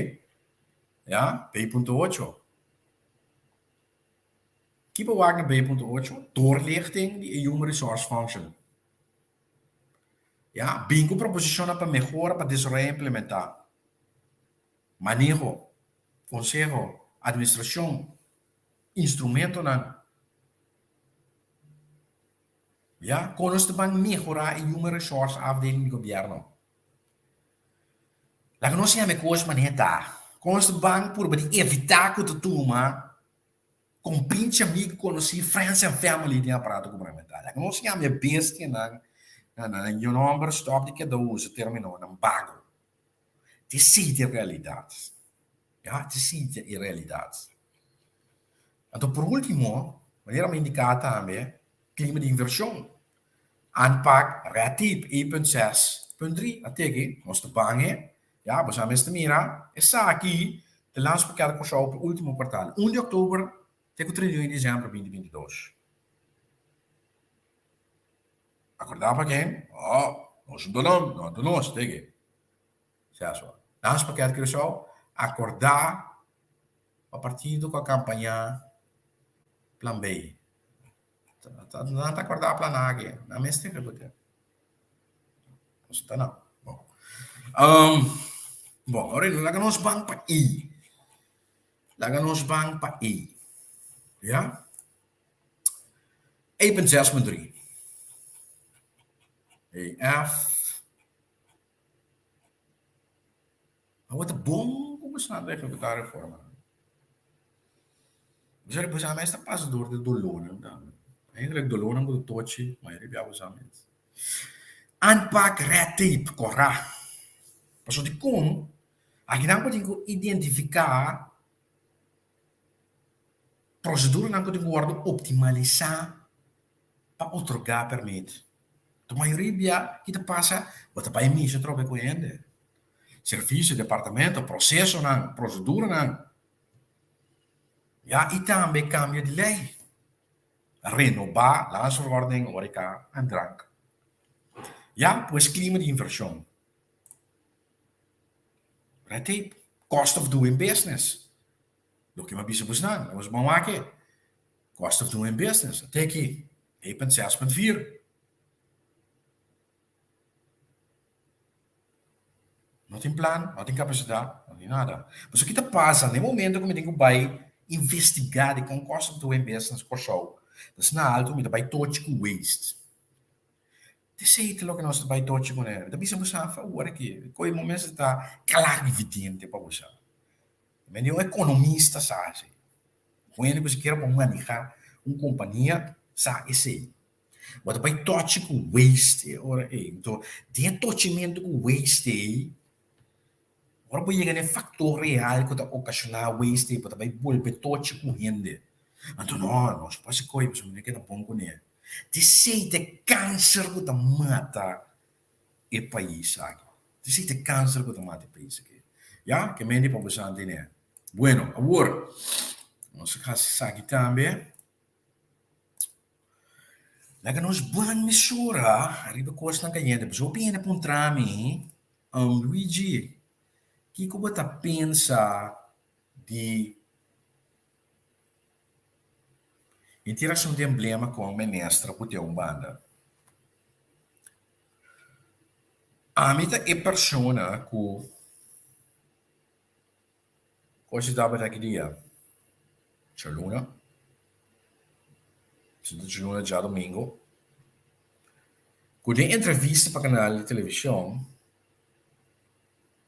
Ya, B punto ocho. Ki bo wak na B punto ocho? Doorlichting di e Human Resource Function. Ya, bin ku proposishonnan pa mehora, pa desaroyá i implementá. Maneho, konseho, administrashon, instrumentonan. Ya, kon nos ta ban mehorá e Human Resource afdeling di gobièrnu? Laga nos yama e kos manera ta. Kon nos ta ban purba di evitá ku ta tuma Con pinche amigo conoci, friends and family den aparato gubernamental. Laga nos yama e bestianan na nan yu nomber stop di keda usa terminonan bago. Te sinti e realidad. Ya, te sinti e realidad. Anto por ultimo, manera mi indica tambe, clima di inversion. Aanpak red tape 1.6.3 a teki, nos ta ban e, Ya, bo sa mester mira esaki te lans pakèt Kòrsou pa último kuartal, un di òktober te ku 31 di desèmber binti binti dos. Akordá pa ken? Oh, nos no ta nan, no ta nos, te ke. Sèswa. Lans pakèt Kòrsou, akordá pa partido ku a kampañá Plan B. Nan ta akordá plan A ke, nan mester repetí. Nos ta nan. Bon. Um, bon, ora laga nos ban pa I. Laga nos ban pa I. Ja? 1.6.3. E, F. Awor ta bon ku boso a ehekutá reforma. Boso a boso mes ta pasa dor di dolónan tambe. Eigenlijk dolónan ku ta tochi mayoria bia boso mes. Aanpak red tape kòrá. Pasobra dikon? Akinan bo tin ku identifiká proseduranan ku tin ku wòrdu optimalisá pa otorgá pèrmit. Ta mayoria bia ki ta pasa bo ta bai misa atrobe ku hende. Servisio, departamento, prosesonan, proseduranan. Ya i tambe kambio di lei. Renobá landsverordening horeca en drank. Ya pues klima di invershon. Red tape, cost of doing business. Loke mi a bisa bosnan, nos bon wak e. Cost of doing business, a teki, 1.6.4. No tin plan, no tin kapasidat, no tin nada. Pasobra ki ta pasa na e momento ku mi tin ku bai investigá dikon cost of doing business Kòrsou ta asina altu, mi ta bai tochi ku waste. Esei ta loke nos ta bai tochi kuné. Mi ta bisa bo sa awor aki, koe bo mester ta klarividente pa bo sa. Mi di un ekonomista sa esei. Un hende ku sikiera por manehá un kompania sa esei. Bo ta bai tochi ku waste e ora ei. Anto den e tochimentu ku waste ei, ora bo yega na e faktor real ku ta okashoná waste ei, bo ta bai bolbe tochi ku hende. Anto no, nos por hasi koi pasobra mi no keda bon kuné. Esei ta e kanser ku ta mata e pais aki. Esei ta e kanser ku ta mata e pais aki. Ya, ke mende pa bo sa tene. Bueno, awor nos a hasi esaki tambe. Laga nos ban mesora riba kosnan kayente. Pasobra hopi hende puntra mi, Luigi, kiko bo ta pensa di Mi tin rason di emblema kon minister ku tin un banda. Ami ta e persona ku Kos di tabata aki dia? Djaluna. Si ta djaluna djadomingo. Ku den entrevista pa kanal di televishon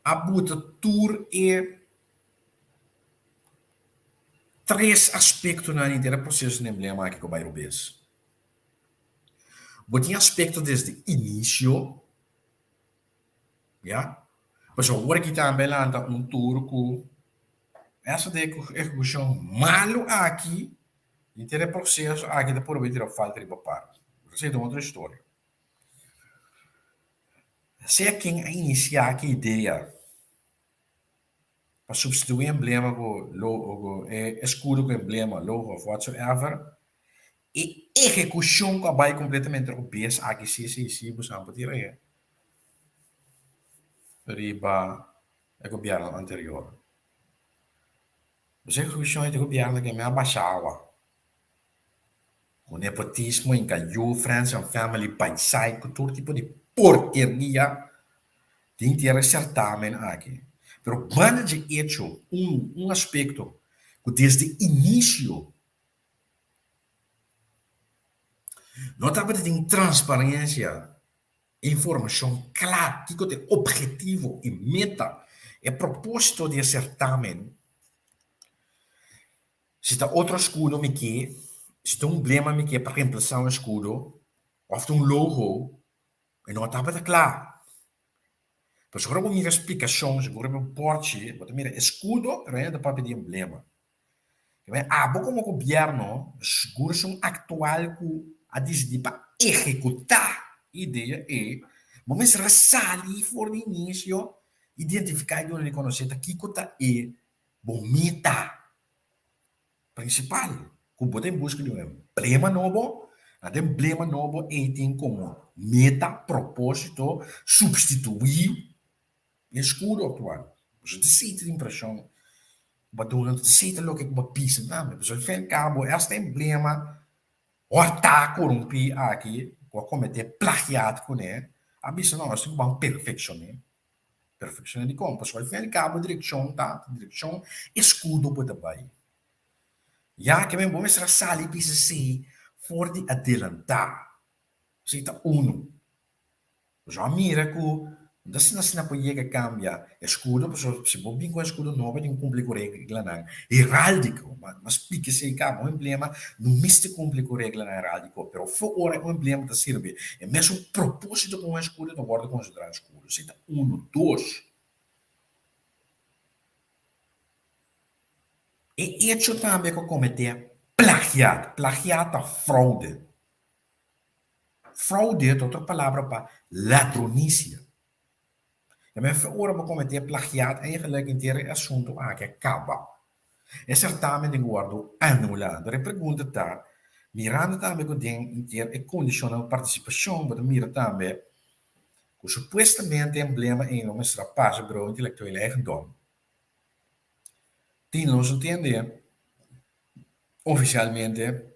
a buta tur e Tres aspektonan di e proseso di emblema aki ku bai robes. Bo tin aspekto desde inisio, ya, pasobra awor aki tambe a lanta un tur ku esta di ehekushon malu aki di e proseso aki ta purba tira falta riba par. Esei ta un otro historia. Sea ken a inisiá ki idea pa substituí emblema ku logo, e eskudo ku emblema, logo of whatsoever, e ehekushon ku a bai kompletamente robes aki si si si bo sa por tira e riba e gobièrnu anterior. Pues e ehekushon di gobièrnu ke mi a basha awa Ku nepotismo, inkayu, friends and family, paisai ku tur tipo di porkeria tin tierra e sertamen aki. Pero banda dje echo un un aspekto ku desde inisio no tabata tin transparensia, informashon kla kiko ta e ophetivo, e meta, e proposito di e sertamen. Si ta otro eskudo mi ke, si ta un emblema mi ke pa remplasá un eskudo òf ta un logo, e no tabata kla. Pasobra ora bo mira splikashon, si bo riba un pòrchi, bo ta mira eskudo, pero hende ta papia di emblema. Abo komo gobièrnu, sigur esun aktual ku a disidí pa ehekutá e idea ei, bo mester a sali for di inisio, identifiká i duna di konosé ta kiko ta e Bo meta prinsipal ku bo ta en buska di un emblema nobo, anto e emblema nobo ei tin komo meta, propósito, supstituí e eskudo aktual. Pasobra ta esei ta e impreshon ku bo a duna, ta esei ta loke ku bo a bisa tambe. Pasobra al fin al kabo esta emblema hòrtá korumpí aki ku a kometé plagiat kuné a bisa no, nos tin ku ban perfekshoné. Perfecciona dikon? Pasobra al fin al cabo direccion ta direccion escudo bo ta bai. Ya ke men bo mester a sali bisa esei for di adelanta. Esei ta uno. Pasobra a mira ku no ta asina asina por yega cambia escudo pasobra si bo bin ku escudo nobo tin ku cumpli ku reglanan heraldico. Ma splika esei kaba un emblema no mester cumpli ku reglanan heraldico pero for ora un emblema ta sirbi e mesun proposito ku un escudo ta wordo considera escudo. Esei ta uno. Dos. E echo tambe ku a kometé plagiat. Plagiat ta froude. Froude ta otro palabra pa ladronisia. E mester ora bo kometé plagiat eigenlijk henter e asuntu aki a kaba. E sertamen tin ku wòrdu anulá. Anto e pregunta ta, mirando tambe ku den henter e kondishonnan di partisipashon bo ta mira tambe ku supuestamente e emblema ei lo mester a pasa Bureau Intellectuele Eigendom. Tin nos no tende ofisialmente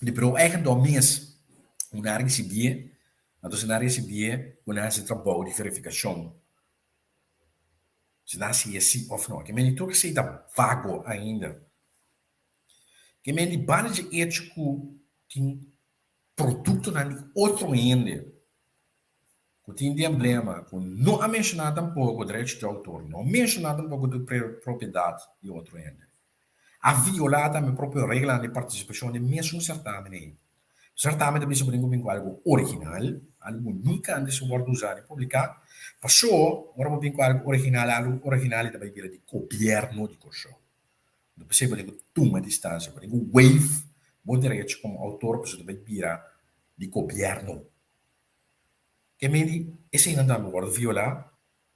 di Bureau Eigendom mes ku nan a risibié, anto si nan a risibié ku nan a hasi trabou di verifikashon si nan a hasi si òf no. Ke men di tur esei ta vago ainda. Ke men di banda dje echo ku tin produktonan di otro hende ku tin di emblema ku no a menshoná tampoko derecho di outor, no a menshoná tampoko di propiedat di otro hende. A violá tambe propio reglanan di partisipashon di mesun sertamen ei. Sertamen ta bisa bo tin ku bin ku algu original, algu ku nunka antes a wòrdu usá ni publiká. Pasó ora bo bin ku algu original, algu original ei ta bai bira di gobièrnu di Kòrsou. No p'esei bo tin ku tuma distansia, bo tin ku waive bo derecho komo outor pasobra ta bai bira di gobièrnu. Ke mindi eseinan tambe wòrdu violá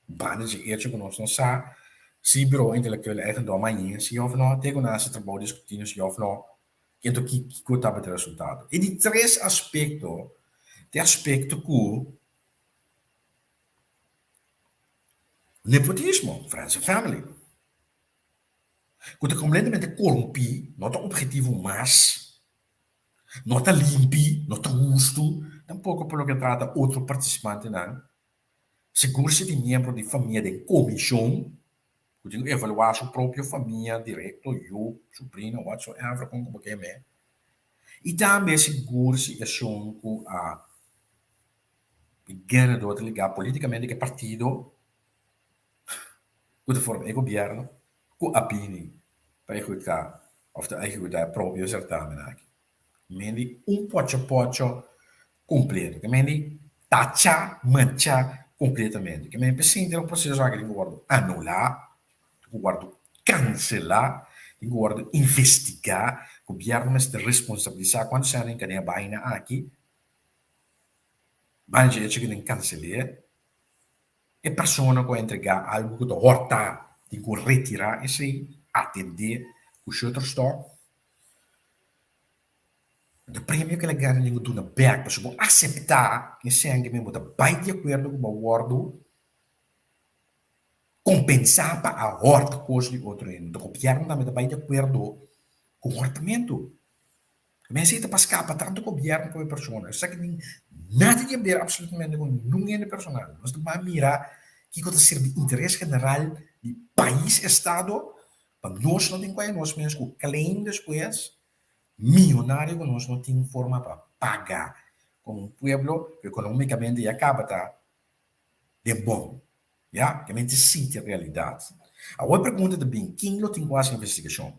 banda dje echo ku nos no sa si Bureau Intellectuele Eigendom a yega si òf no, te ku nan hasi trabou diskutiendo si òf no, kento kiko tabata e resultado. E di tres aspekto ta e aspekto ku nepotismo, friends and family. Ku ta kompletamente korumpí, no ta objetivo mas, no ta limpi, no ta hustu, tampoko pa loke trata otro partisipantenan. Sigur si tin miembro di famia den komishon ku tin ku evaluá su propio famia direkto, yu, subrino, whatsoever, kon ku bo ke mé. I tambe sigur si esun ku a ganador ta ligá politikamente ku e partido ku ta forma e gobièrnu ku a bini pa ehekutá òf ta ehekutá e propio sertamen aki. Mendi un pocho pocho kompleto, ke mendi tacha, mancha kompletamente. Ke mendi p'esei e proseso aki tin ku wòrdu anulá, tin ku wòrdu kanselá, tin ku wòrdu investigá. Gobièrnu mester responsabilisá kuantu sèn den kadena baina aki, baina dje echo ku den kansel'é. E persona ku a entregá algu ku ta hòrtá tin ku retirá esei, atendé ku Shutterstock. E premio ku el a gana tin ku duna bèk pasobra bo aseptá esei anke bo ta bai di akuerdo ku bo a wòrdu kompensá pa a hòrta kos di otro hende. Enton gobièrnu tambe ta bai di akuerdo ku hòrtamentu. Mester ta pa skapa tantu gobièrnu komo e persona. Esaki tin nada di haber absolutamente ku ningun hende personal. Nos ta bai mira kiko ta sirbi interes general di pais, estado, pa nos no tin ku haya nos mes ku claim despues miyonario ku nos no tin forma pa paga komo un pueblo ku ekonomikamente ya kaba ta den bon. Ya, ke mester sinti realidat. Awor e pregunta ta bin, kin lo tin ku hasi investigashon?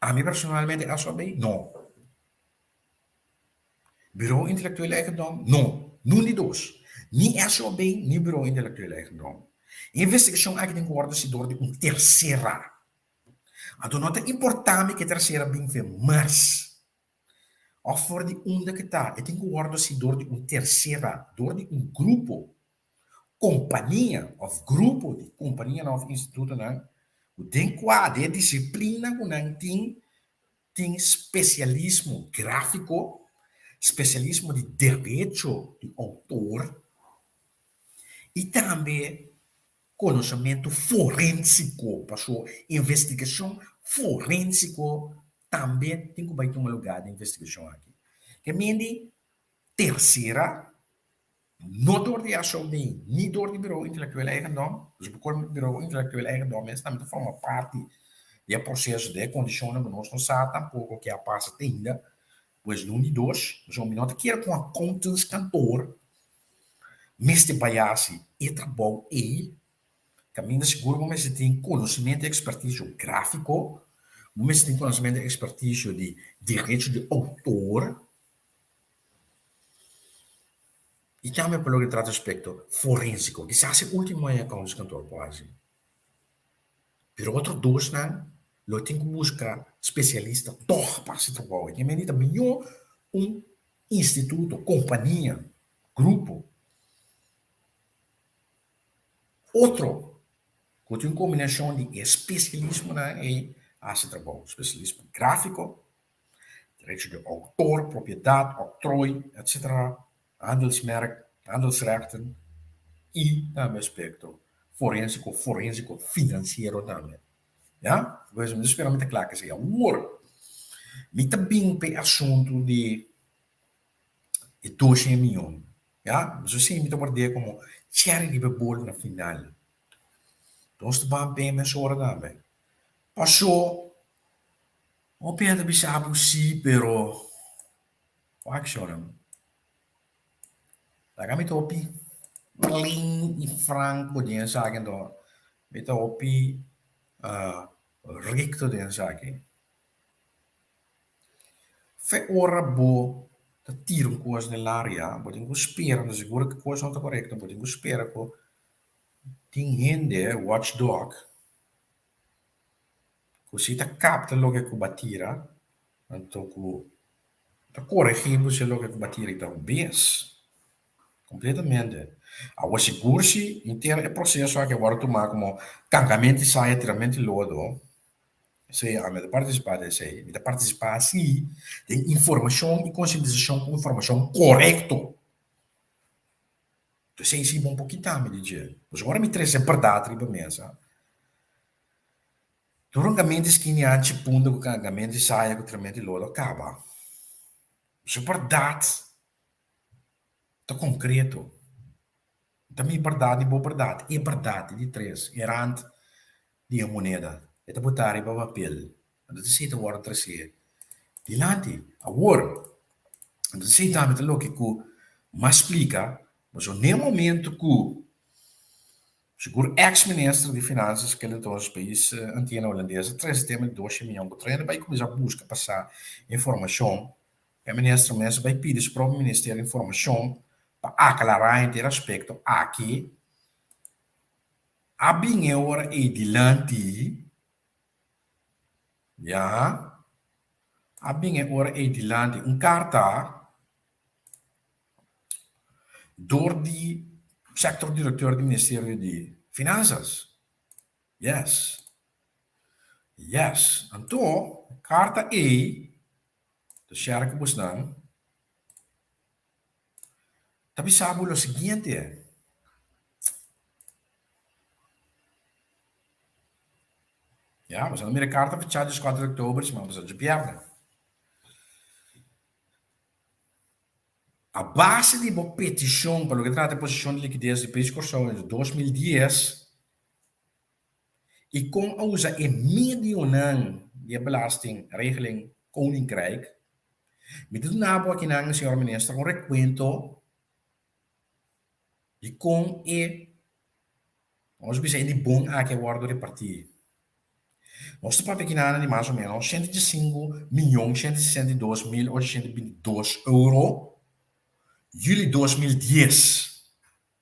Ami personalmente SOB? No. Bureau Intellectueel Eigendom? No. Nun di dos. Ni SOB ni Bureau Intellectueel Eigendom. E investigashon aki tin ku wòrdu hasi dor di un tersera. Anto no ta importá mi ku e tersera bin fe mas òf for di unda ku ta, e tin ku wòrdu hasi dor di un tersera, dor di un grupo kompania òf grupo di kompanianan òf institutonan ku den kua den e disiplina ku nan tin, tin spesialismo gráfiko, spesialismo di derecho di outor i tambe konosementu forénsiko, paso investigashon forénsiko tambe tin ku bai tuma lugá den investigashon aki. Ke mindi tersera No dor di SOB ni dor di Bureau Intellectueel Eigendom, dus bo kor Bureau Intellectueel Eigendom mes tambe ta forma parti di e proseso, di e kondishonnan ku nos no sa tampoko ke a pasa te ainda, pues nun di dos, pasobra mi no ta kier ku un accountantskantoor mester bai hasi e trabou ei, kaminda sigur bo mester tin konosementu i ekspertisio grafiko, bo mester tin konosementu i ekspertisio di derecho di outor. I tambe pa loke trata aspekto forensiko. Kisas e ultimo aña accountantskantoor por hasi. Pero otro dosnan lo tin ku buska spesialista tòg pa hasi trabou. E mende ta mihó un instituto, kompania, grupo, otro ku tin un kombinashon di e spesialismonan ei hasi trabou. Spesialismo gráfiko, derecho di outor, propiedat, oktrooi, etcetera, handelsmerk, handelsrechten i tambe aspekto forensiko, forensiko finansiero tambe. Ya? Pues mi ta spera mi ta kla ku esei. Awor mi ta bin pa e asuntu di e doshen mion. Ya? Pasobra esei mi ta ward'é komo chèri riba e bol na final. Nos ta ban p'e mesora tambe. Pasó Hopi hende ta bisa bo si, pero wak shornan. Laga mi ta hopi plain i franco den esaki anto mi ta hopi recto den esaki. Fe ora bo ta tira un kos den laria bo tin ku spera, no seguro ku e kos no ta korekto, bo tin ku spera ku tin hende, watchdog, Ku si ta kapta loke ku bo a tira, anto ku ta koregí bo si loke ku bo a tira i ta robes kompletamente. Awor sigur si henter e proseso aki a wòrdu tumá komo kankamenti saya, tiramenti lodo, esei ami ta partisipá den esei, mi ta partisipá si den informashon i konsientisashon ku informashon korekto. Esei si bon por kita mi di dje. Pasobra ora mi trese bèrdat riba mesa, Tur un caminda skini anchi punda cu caminda di saya cu tremendo di lodo a caba. Su berdad ta concreto. Ta mi berdad di bo berdad, e berdad di tres, e rand di e moneda. E ta bota riba papel. Anto esey ta wordo trece dilanti. Awor, anto esey tambe ta loke cu mas splica, pasobra n'e momento cu Sigur ex minister di Finanzas kel entonces pais Antiana Holandes a trese tema di doshe miyon ku trende bai kuminsá buska pa sa informashon. E minister mes a bai pidi su propio ministerio informashon pa aklará henter aspekto aki. A bin e ora ei dilanti, ya, a bin e ora ei dilanti un karta. Dor di sector directeur di Ministerio di Finanzas. Yes. Yes. Anto, carta ei, ta share cu bosnan, ta bisa bo lo siguiente. Ya, boso a mira e carta fechá dieskuater di oktober, siman pasá djabièrnè. A base di bo petishon pa loke trata e posishon di likides di Pais Kòrsou entre 2010 i kon a usa e medionan di e Belastingregeling Koninkrijk, mi ta duna bo akinan, señor Minister, un rekuento di kon e, nos bisa e di bon aki a wòrdu repartí. Nos ta papia kinan di mas o menos 105 miyon 162 mil 822 euro juli 2010.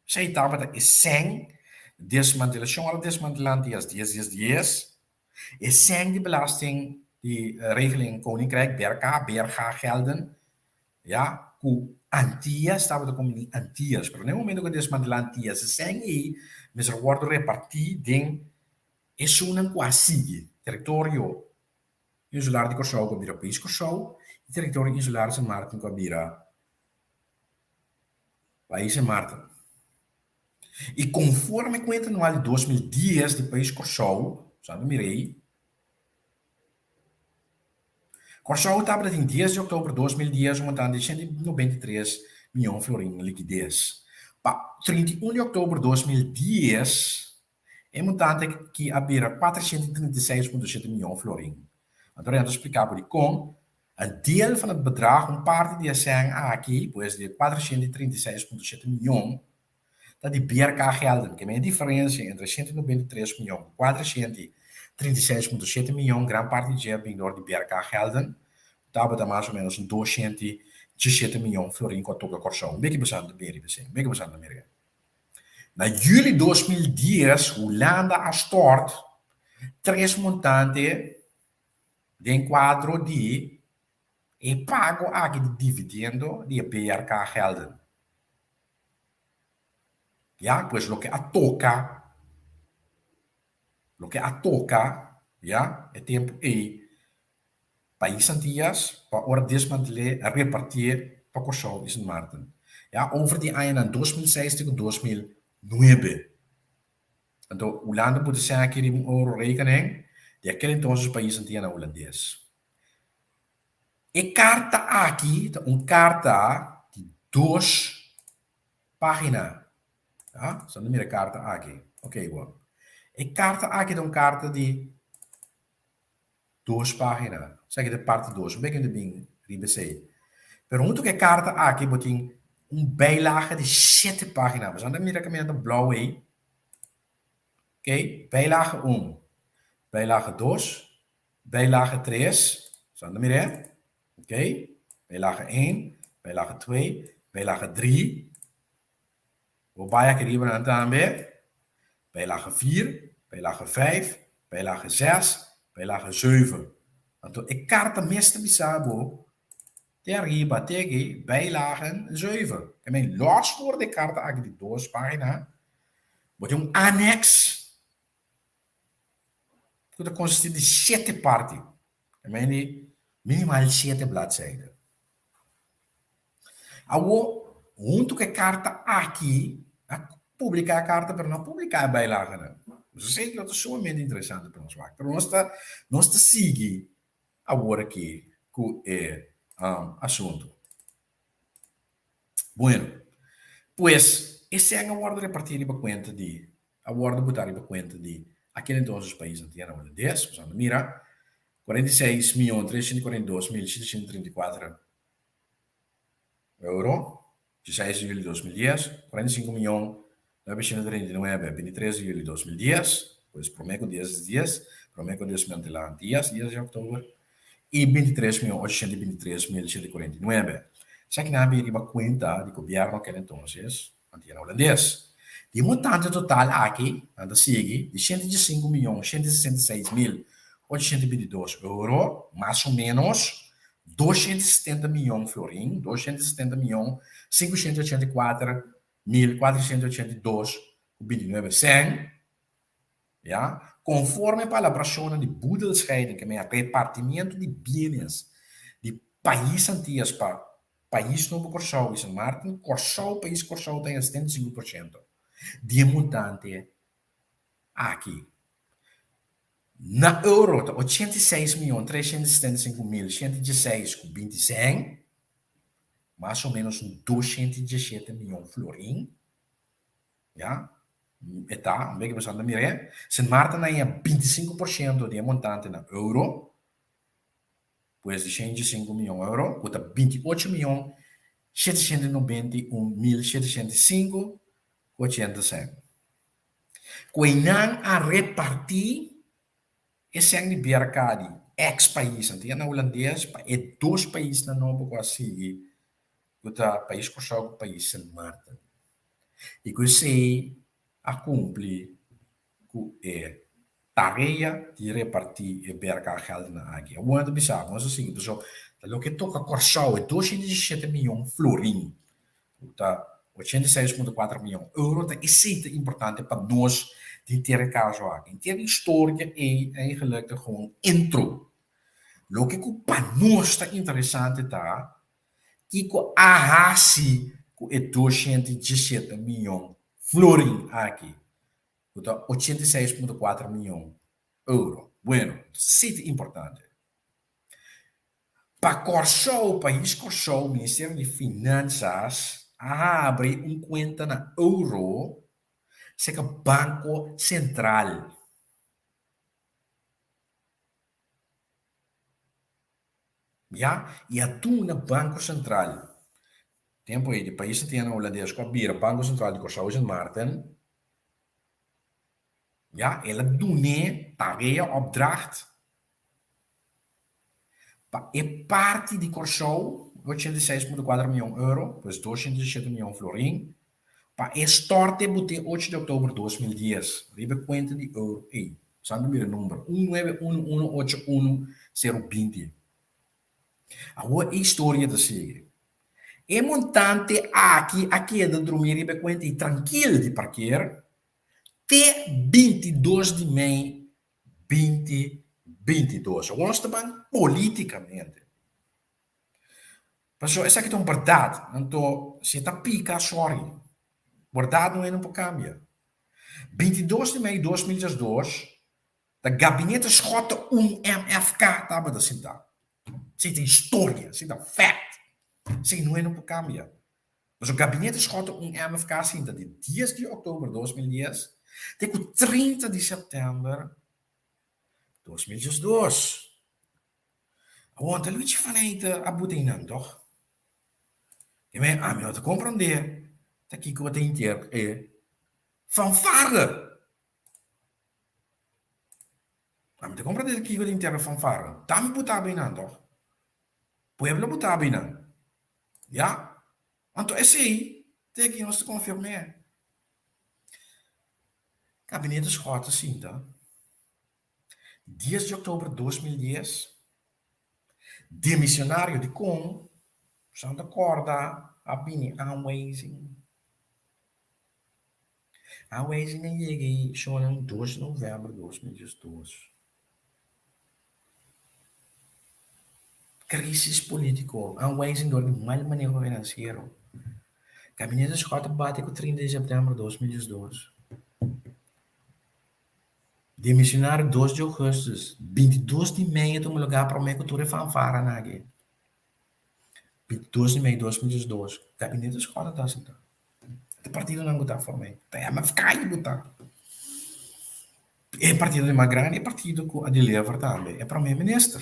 Esei tabata e sèn desmantelashon ora desmantelá Antias dies dies dies. E sèn di belasting di regeling Koninkrijk, BRK, BRG gelden, ya, ku Antias tabata kombini Antias. Pero na e momento ku a desmantelá Antias e sèn ei mester a wòrdu repartí den Esunnan ku a sigui teritorio insular di Kòrsou ku a bira Pais Kòrsou i teritorio insular di Sint Maarten ku a bira Pais Sint Maarten. I konforme kuenta anual di 2010 di Pais Kòrsou, Santo Mirei, Kòrsou tabata tin dies di òktober 2010 un montante di 193 mion florin likides. Pa 31 di òktober 2010, E montante aki a bira 436,7 mion florin. Anto Rento a spliká bo dikon een deel van het bedrag, un parti di e sèn aki, pues di e 436,7 mion, ta di BRK gelden. Ke men e diferensia entre 193 mion ku 436,7 mion, gran parti dje a bin dor di BRK gelden, ku tabata mas o ménos un Djeshete miyon florin ku a toka Kòrsou. Mira ki bosan ta bira riba esei. Mira ki bosan ta mira. Na yüli 2010 Hulanda a stòrt tres montante den kuadro di e pago aki di dividendo di e BRK gelden. Ya, pues loke a toka, loke a toka, ya, e tempu ei Pais Antillas pa ora desmantel'é a repartié pa Kòrsou i Sint Maarten. Ya over di añanan 2006 te ku 2009. Anto Hulanda por disen aki riba un eurorekening di aquel entonces Pais Antillanan Hulandes. E karta aki ta un karta di dos pagina. Ya, sa no mira e karta aki. Oké, bon. E karta aki ta un karta di Dos pagina. Esaki ta parti dos. Un beken ta bin riba esei. Pero huntu ku e karta aki bo tin un bijlage di shete pagina. Bo sa mira kaminda ta blou ei. Oké, bijlage un, bijlage dos, bijlage tres. Bo sa mira e? Oké, bijlage een, bijlage twee, bijlage drie. Bo bai aki riba nan tambe, bijlage vier, bijlage vijf, bijlage zes, bijlage zeven. Anto e karta mes ta bisa bo te ariba te aki bijlagen zeven. Ke men los for di e karta aki di dos pagina, bo tin un aneks ku ta konsisti di shete parti. Ke men di minimal shete bladzijde. Awor, huntu ku e karta aki, a publiká e karta, pero no a publiká e bijlagenan. Nos a sey ku lo ta sumamente interesante pa nos wak. Pero nos ta, nos ta sigui awor aki ku e asuntu. Bueno, pues e sèn a wòrdu repartí riba kuenta di, a wòrdu botá riba kuenta di aquel entonces pais Antiana Hulandes, pasobra mira, 46 mion 342 mil 734 euro, 16 di juli 2010, 45 mion 939, 23 di juli 2010, pues promé ku dies dies, promé ku desmantelá Antias, dies di òktober, i 23 mion 823 mil 149. Esaki nan a bin riba kuenta di gobièrnu aquel entonces, Antiana Hulandes. Di e montante total aki, nan ta sigui di 105 mion 166 mil 822 euro, mas o ménos 270 mion florin, 270 mion 584 mil 482 ku 29 sèn, ya, konforme palabrashonnan di boedelscheiding, ke mea repartimiento di bienes di pais Antias pa Pais Nobo Kòrsou i Sint Maarten, Kòrsou, Pais Kòrsou ta haña 75% di e montante aki. Na euro ta 86.375.116 ku 20 sèn, mas o ménos un 217 mion florin, ya, e ta, un beke boso anda mir'é. Sint Maarten a haña 25% di e montante na euro, pues di 105 mion euro, ku ta 28 mion 791 mil 705 ku 80 sèn. Ku einan a repartí e sèn di BRK di eks paisnan, tin na hulandes pa e dos paisnan nobo ku a sigui ku ta pais Kòrsou ku pais Sint Maarten. I ku esei a kumpli ku e tarea di repartí e BRK gèldnan aki. Awor nan ta bisa, nos a sigui pasobra ta loke toka Kòrsou e 217 mion florin ku ta 86.4 mion euro, ta esei ta importante pa nos den ter e kaso aki. Den ter e historia ei eigenlijk ta gewoon intro. Loke ku pa nos ta interesante ta kiko a hasi ku e 217 mion florin aki, ku ta 86.4 mion euro. Bueno, esei ta importante. Pa Kòrsou, Pais Kòrsou, Ministerio di Finansas a habri un kuenta na euro serka Banko Sentral. Ya, i a duna Banko Sentral, tempu ei di Pais Antiano Hulandes ku a bira Banko Sentral di Kòrsou i Sint Maarten, Ya, el a dun'é tarea, opdracht, pa e parti di Kòrsou. 86.4 mion euro, pues 207 mion florin, pa e stòrte bot'é ocho di òktober 2010 riba e kuenta di euro ei. Santu mira e number, un nuebe unu unu ocho unu sero binti. Awor e historia ta sigui. E montante aki a keda drumí riba e kuenta ei trankil di parker te 22 di mei 2022. Awor nos ta ban politikamente. Pasobra esaki ta un bèrdat. Anto si e ta pika, sòri. Bèrdat no hende por kambia. 22 di mei 2022 ta Gabinete Schotte un MFK tabata sintá. Esei ta historia, esei ta fact. Esei no hende por kambia. Pasobra Gabinete Schotte un MFK sinta di dies di òktober 2010 te ku 30 di sèptèmber 2012. Awor ta Luigi van Eijten a buta einan tòg? I mi ami no ta komprondé ta kiko ta inter e fanfare. Ami ta komprondé ta kiko ta inter e fanfare. Ta mi buta bo einan tòg? Pueblo a buta bo einan. Ya. Anto esei te ki nos ta konfirm'é. Gabinete Schotten sinta. Dies di òktober 2010, demisionario dikon Santa Kòrda a bini aanwijzing. Aanwijzing a yega ei shonnan dos di novèmber 2012. Krisis polítiko, aanwijzing dor di mal maneho finansiero. Gabinete Schotten bati ku 30 di sèptèmber 2012. Demisionario dos di augustus, 22 di mei a tuma lugar prome cu tur e fanfaranan aki. 22 di mei 2012, gabinete Schotten ta asina. E partidonan cu ta form'e, ta MFK cu ta. E partido di mas grandi, e partido cu a deliver tambe, e prome minister.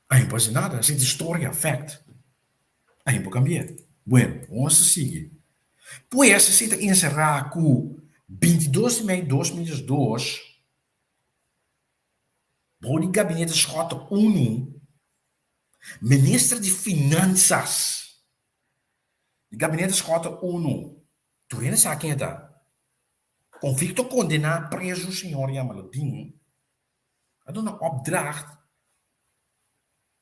Ain por haci nada, esey ta historia, fact. Ain por cambia. Bueno, nos ta sigui. Pues esey ta encerra cu 22 di mei 2002 bou di gabinete Schotte unu, minister di Finanzas di gabinete Schotte unu, tur hende sa ken e ta, convicto condena preso señor Jamaloodin, a duna opdracht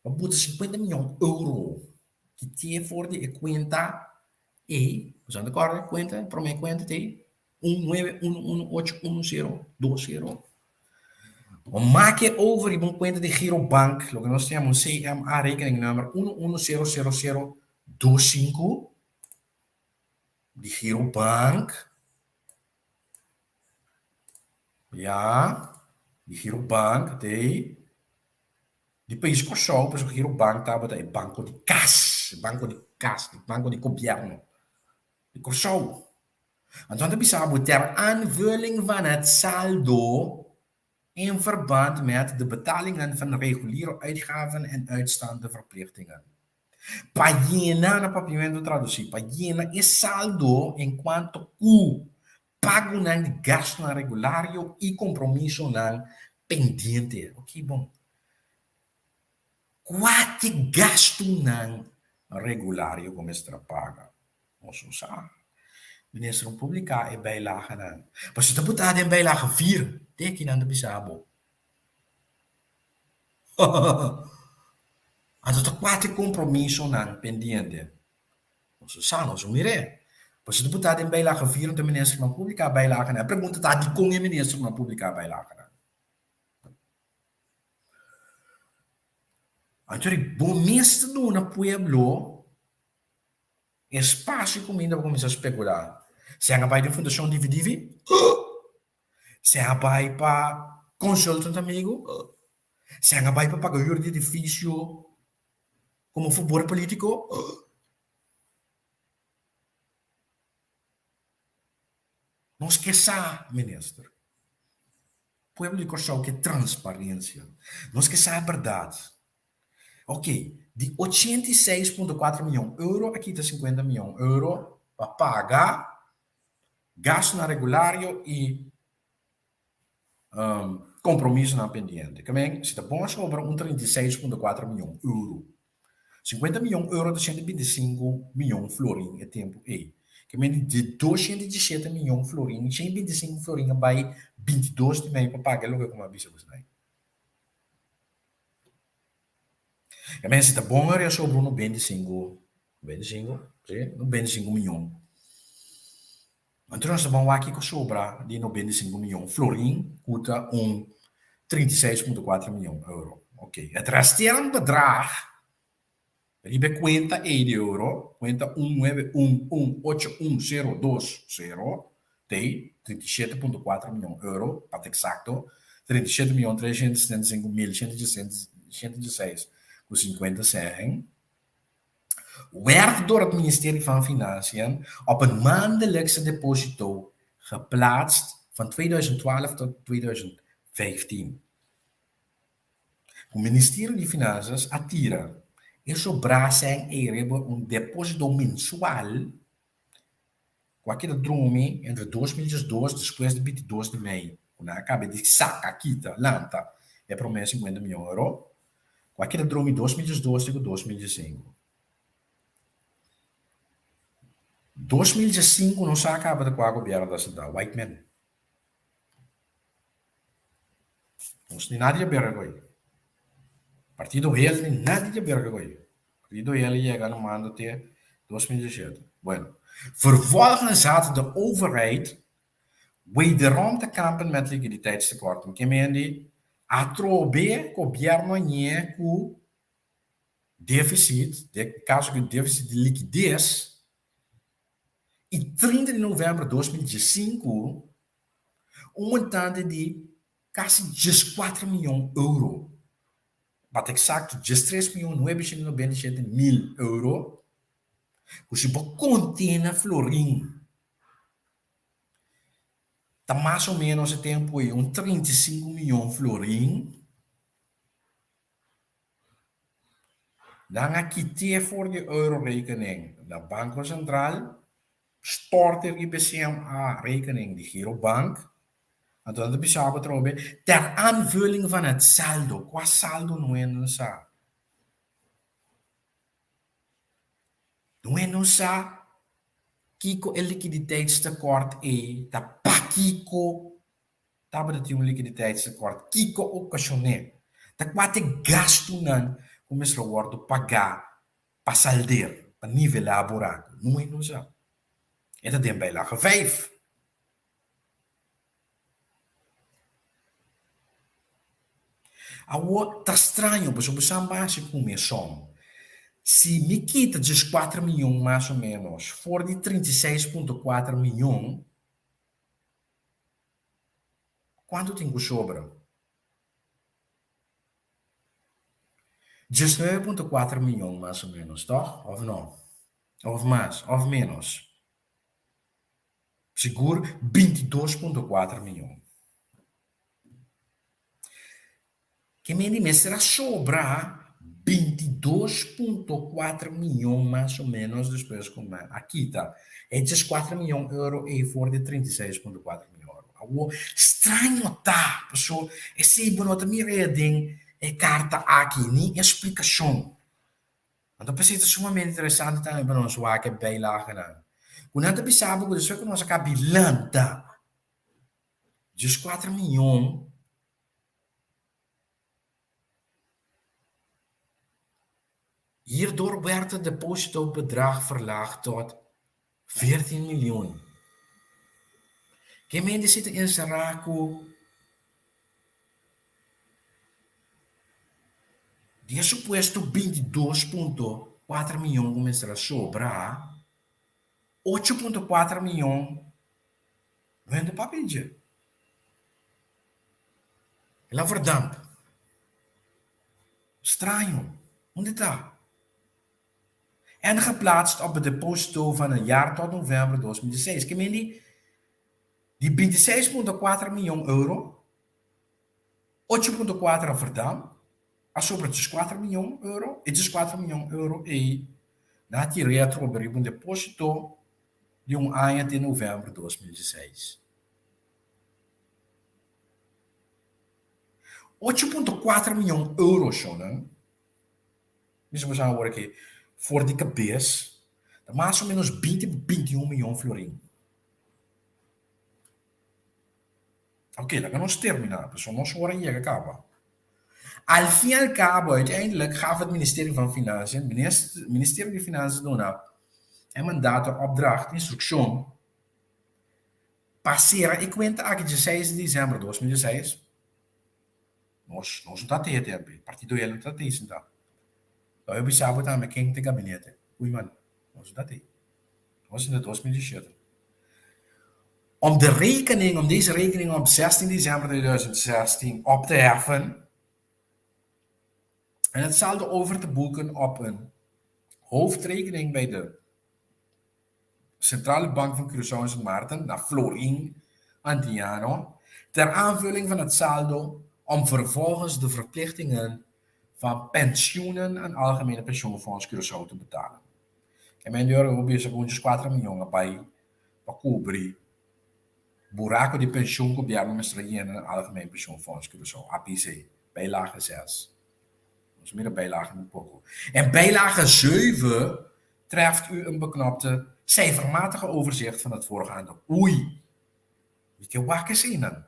pa buta 50 miyon euro kitie for di e kuenta ei, boso ta kòrda e kuenta, e promé kuenta ta ei, un nuebe unu unu ocho unu sero dos sero, bo make over riba un kuenta di Girobank, loke nos ta yama un CMA rekeningnummer unu unu sero sero sero dos sinku di Girobank, ya, di Girobank ta ei. Di pais Kòrsou, pasobra Girobank tabata e banko di kas, e banko di kas, e banko di gobièrnu di Kòrsou. Anto nan ta bisa bo ter aanvulling van het saldo in verband met de betalingen van reguliere uitgaven en uitstaande verplichtingen. Pa yena, na papiamentu tradusí, pa yena e saldo en kuanto ku pagonan di gastunan regulario i kompromisonan pendiente. Oké, bon. Kua t'e gastunan regulario ku mester a paga? Nos no sa. Minister no publiká e bijlagenan. Pasobra ta botá den bijlage vier, te aki nan ta bisa bo. Anto ta kua t'e kompromisonan pendiente? Nos no sa, nos no mir'é. Pasobra ta botá den bijlage vier, anto e minister no a publiká bijlagenan. E pregunta ta, dikon e minister no a publiká bijlagenan? Anto di bo mes ta duna pueblo espasio i kuminda pa kuminsá spekulá. Si nan a bai den Fundashon Divi Divi? Si nan a bai pa consultant amigu? Si nan a bai pa paga hür di edifisio komo fabor polítiko? Nos ke sa, minister. Pueblo di Kòrsou ke transparensia. Nos ke sa e bèrdat. Ok, di 86.4 mion euro a kita 50 mion euro pa paga gastunan regulario i Compromisonan pendiente. Ke men, si ta bon a sobra un 36.4 miyon euro. 50 miyon euro ta 125 miyon florin e tempu ei. Ke men di 217 miyon florin, 125 florin a bai 22 di mei pa paga e loke ku mi a bisa bosnan. Ke men si ta bon a sobra un 25, 25, si, un 25 miyon. Anto nos ta ban wak kiko sobra di 95 miyon florin ku ta un 36.4 miyon euro. Ok, het resterend bedrag riba e kuenta ei di euro, kuenta un nuebe un un ocho un sero dos sero, t'ei 37.4 miyon euro, pa ta eksakto, 37 miyon 375 mil 116 ku 50 sèn. Werd door het Ministerie van Financiën op een maandelijkse deposito geplaatst van 2012 tot 2015. Ku Ministerio di Finanzas a tira e sobrá sèn ei riba un deposito mensual ku a keda drumi entre 2012 despues di 22 di mei ku nan a kaba di saka kita lanta e promé 50 mion euro ku a keda drumi 2012 te ku 2015. 2015 nos a kaba di kua gobièrnu ta sentá, white man. Nos ni nada di haber ku ei. Partido Hel ni nada di haber ku ei. Partido Hel a yega na mando te 2017. Bueno, vervolgens had de overheid wederom te kampen met liquiditeitstekorten. Ke men di atrobe gobièrnu a ñe ku deficit, den kaso ku deficit di likides, i 30 di novèmber 2015 un montante di kasi 14 mion euro, pa ta eksakto 13.997.000 euro, ku si bo kont'é na florin ta mas o ménos e tempu ei un 35 mion florin. Nan a kit'é for di eurorekening na Banko Sentral, stort e riba e CMA-rekening di Girobank. Anto nan ta bisa bo atrobe, ter aanvulling van het saldo. Kua saldo no e no sa? No e no sa kiko e likiditeitstekort ei ta pakiko Tabata tin un likiditeitstekort. Kiko okashon'é? Ta kua ta e gastunan ku mester a wòrdu pagá pa salder, pa nivelá buraku? No e no sa. E ta den bijlage vijf. Awor, ta straño pasobra bo sa base ku mi e som. Si mi kita 14 miyon mas o ménos for di 36.4 miyon, Kuantu tin ku sobra? 19.4 miyon mas o ménos, tòg? Òf no? Òf mas? Òf ménos? Sigur 22.4 miyon. Ke mende mester a sobra 22.4 miyon mas o ménos despues ku nan a kita e 14 miyon euro ei for di 36.4 miyon euro. Awor, straño ta, paso esei bo no ta mira den e karta aki, ni e splikashon. Anto p'esei ta sumamente interesante tambe pa nos wak e bijlagenan. Ku nan ta bisa bo ku despues ku nos a kabi lanta 14 miyon, Hierdoor werd het depositobedrag verlaagd tot 14 miljoen. Ke mente si ta enserá ku di e supuesto 22.4 mion ku mester a sobra, 8.4 mion no hende papia dje. El a verdamp. Straño. Unda ta? En geplaatst op het deposito van een jaar tot november 2016. Ke men di, di 26.4 miyon euro, 8.4 a verdamp, a sobra 14 miyon euro, e 14 miyon euro ei nan a tira atrobe riba un deposito di un aña te november 2016. 8.4 mion euro shownan, Bisa bo sa awor aki for di kabes ta mas o menos binti pa 21 mion florin. Ok, laga nos termina, pasobra nos ora yega kaba. Al fin al cabo, uiteindelijk gaf het ministerie van Financiën, Ministerio di Finanzas duna e mandato, opdracht, instrukshon pa sera e kuenta aki dieseis di desèmber 2016. Nos nos no ta te tempe, partido el no ta te sintá. Lo yo bisa bo tambe ken ta e gabinete. Uy man, nos no ta te. Nos sinta 2017. Om de rekening, om deze rekening op 16 december 2016 op te heffen en het saldo over te boeken op een hoofdrekening bij de Centrale Bank van Curaçao en Sint Maarten na Florin Antiano ter aanvulling van het saldo om vervolgens de verplichtingen van pensioenen aan Algemene Pensioenfonds Curaçao te betalen. E men dor ku bisa ku un djes kuater mion a bai pa kubri buraku di penshun ku gobièrnu mester a yena na Algemeen Pensioenfonds Curaçao, APC, bijlage zes. Nos mira bijlage un poko. En bijlage zeven treft u een beknopte cijfermatige overzicht van het voorgaande. Oei! Mi ke wak eseinan.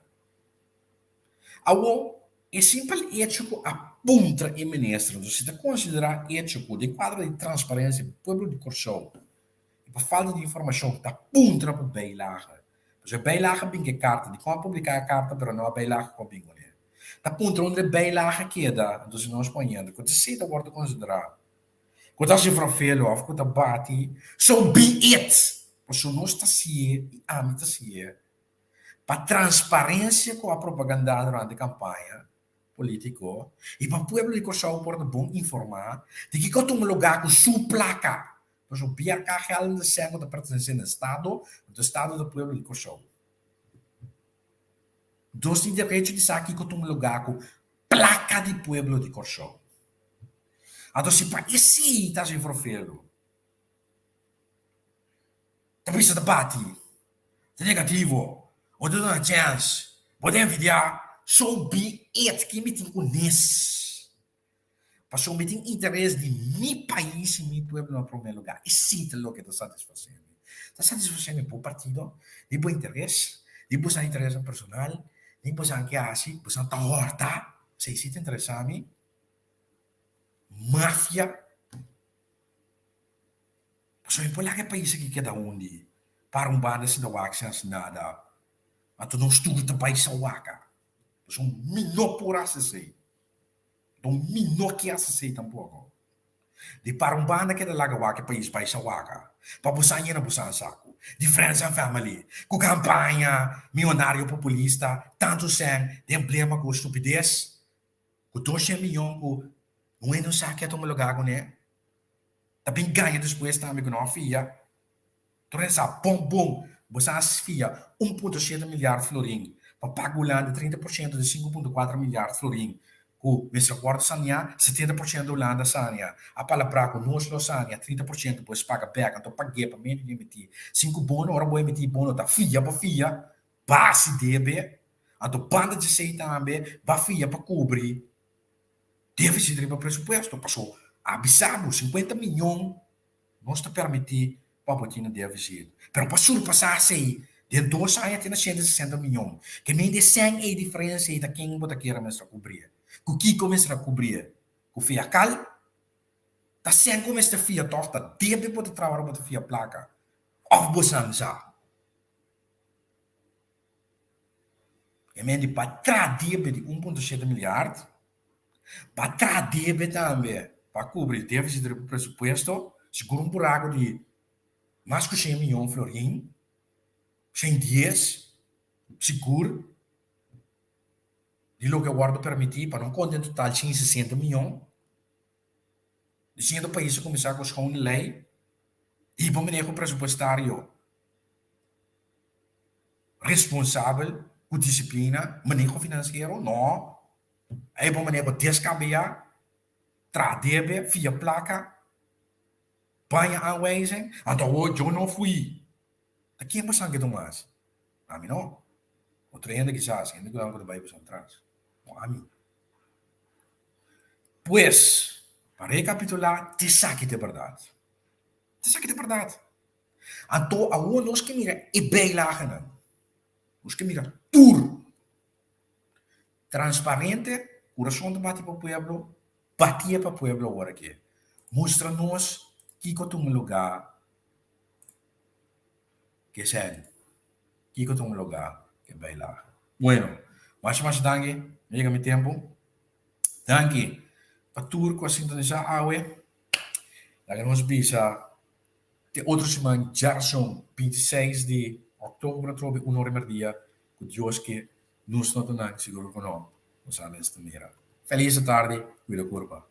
Awor, e simpel echo ku a puntra e minister, entonces si ta konsiderá echo ku den kuadro di transparensia pa pueblo di Kòrsou i pa falta di informashon ta puntra pa bijlage. Pasobra e bijlage bin ku e karta, dikon a publiká e karta pero no a bijlage ku a bin kuné. Ta puntra unda e bijlage keda, entonces nos poniendo ku esei ta wòrdu konsiderá Ku ta hasi frafelo òf ku ta bati, so be it! Pasobra nos ta si'e i ami ta si'e pa transparensia ku a propagandá durante kampaña polítiko i pa pueblo di Kòrsou por ta bon informá di kiko a tuma lugá ku su plaka. Pasobra BRK gèlden ta sèn ku ta pertenesé na Estado, anto Estado ta pueblo di Kòrsou. Nos tin derecho di sa kiko tuma lugá ku plaka di pueblo di Kòrsou. Anto si pa esei ta hasi vervelo, ta bisa ta bati, ta negativo, bo ta duna chèns, bo ta envidiá, so be it, kin mi tin ku nes? Pasobra mi tin interes di mi pais i mi pueblo na promé lugá. Esei ta loke ta satisfasé mi. Ta satisfasé mi bo partido, ni bo interes, ni bo san interesnan personal, ni bo san ke hasi, bo san ta hòrta, esei si ta interesá mi. Mafia. Pasobra mi por laga e pais aki keda hundi, para un banda sin ta wak sin hasi nada. Anto nos tur ta bai sa waka. Pasobra mi no por hasi esei. Anto mi no ke hasi esei tampoko. Di para un banda keda laga wak e pais bai sa waka. Pa bo san yena bo san saku. Di friends and family. Ku kampaña mionario populista, tantu sèn den blema ku stupides. Ku 200 miyon ku un hende no sa ke a tuma lugar kuné, ta bin gaña despues tambe ku no a fia. Tur hende sa bon bon bo sa a fia 1.7 milyard florin pa paga Hulanda 30% di 5.4 milyard florin ku mester wòrdu saneá, 70% Hulanda a sanea. A palabrá ku nos lo sanea 30% bo es paga bèk anto pag'é pa medio di emití sinku bono. Ora bo emití bono ta fia bo fia. Basi debe, anto banda djesei tambe ba fia pa kubri deficit riba presupuesto, paso a bisa bo 50 miyon nos ta permiti pa bo tin e deficit, pero pa surpasa esei den dos aña tin 160 miyon, ke men di sèn ei diferensia ei ta ken bo ta kere mester kubri, ku kiko mester a kubri, ku fia kal? Ta sèn ku mester fia tòg ta debe bo ta traha ora bo ta fia plaka òf bo san sa? E men di pa tra debe di 1.7 milyard, pa tra debe tambe pa kubri deficit riba presupuesto, sigur un buraku di mas ku shen miyon florin, 110 sigur di loke a wòrdu permití pa no konta en total 160 miyon. Disiendo pais a kuminsá ku schoon lei i bo maneho presupuestario responsabel ku disiplina, maneho finansiero? No. Ei bo maneho deskabeyá, traha debe, fia plaka, baña aanwijzing. Anto awor yo no fui. Ta ken bo san ke ta un hasi? Ami no. Otro hende kisas, hende ku ta bai bo san tras. No ami. Pues, pa rekapitulá, t'esaki ta e bèrdat. T'esaki ta e bèrdat. Anto awor nos ke mira e bijlagenan. Nos ke mira tur. Transparente, kurason ta bati pa pueblo, batié pa pueblo awor aki. Mustra nos kiko tuma lugá ke sèn, kiko tuma lugá ke bijlage. Bueno, masha masha danki, mi a yega mi tempu. Danki pa tur ku a sintonisá awe. Laga nos bisa te otro siman djason 26 di òktober atrobe un ora i merdia ku Dios ke nos no ta nan sigur ku no. Nos a mester mira. Felis tardi, kuida kurpa.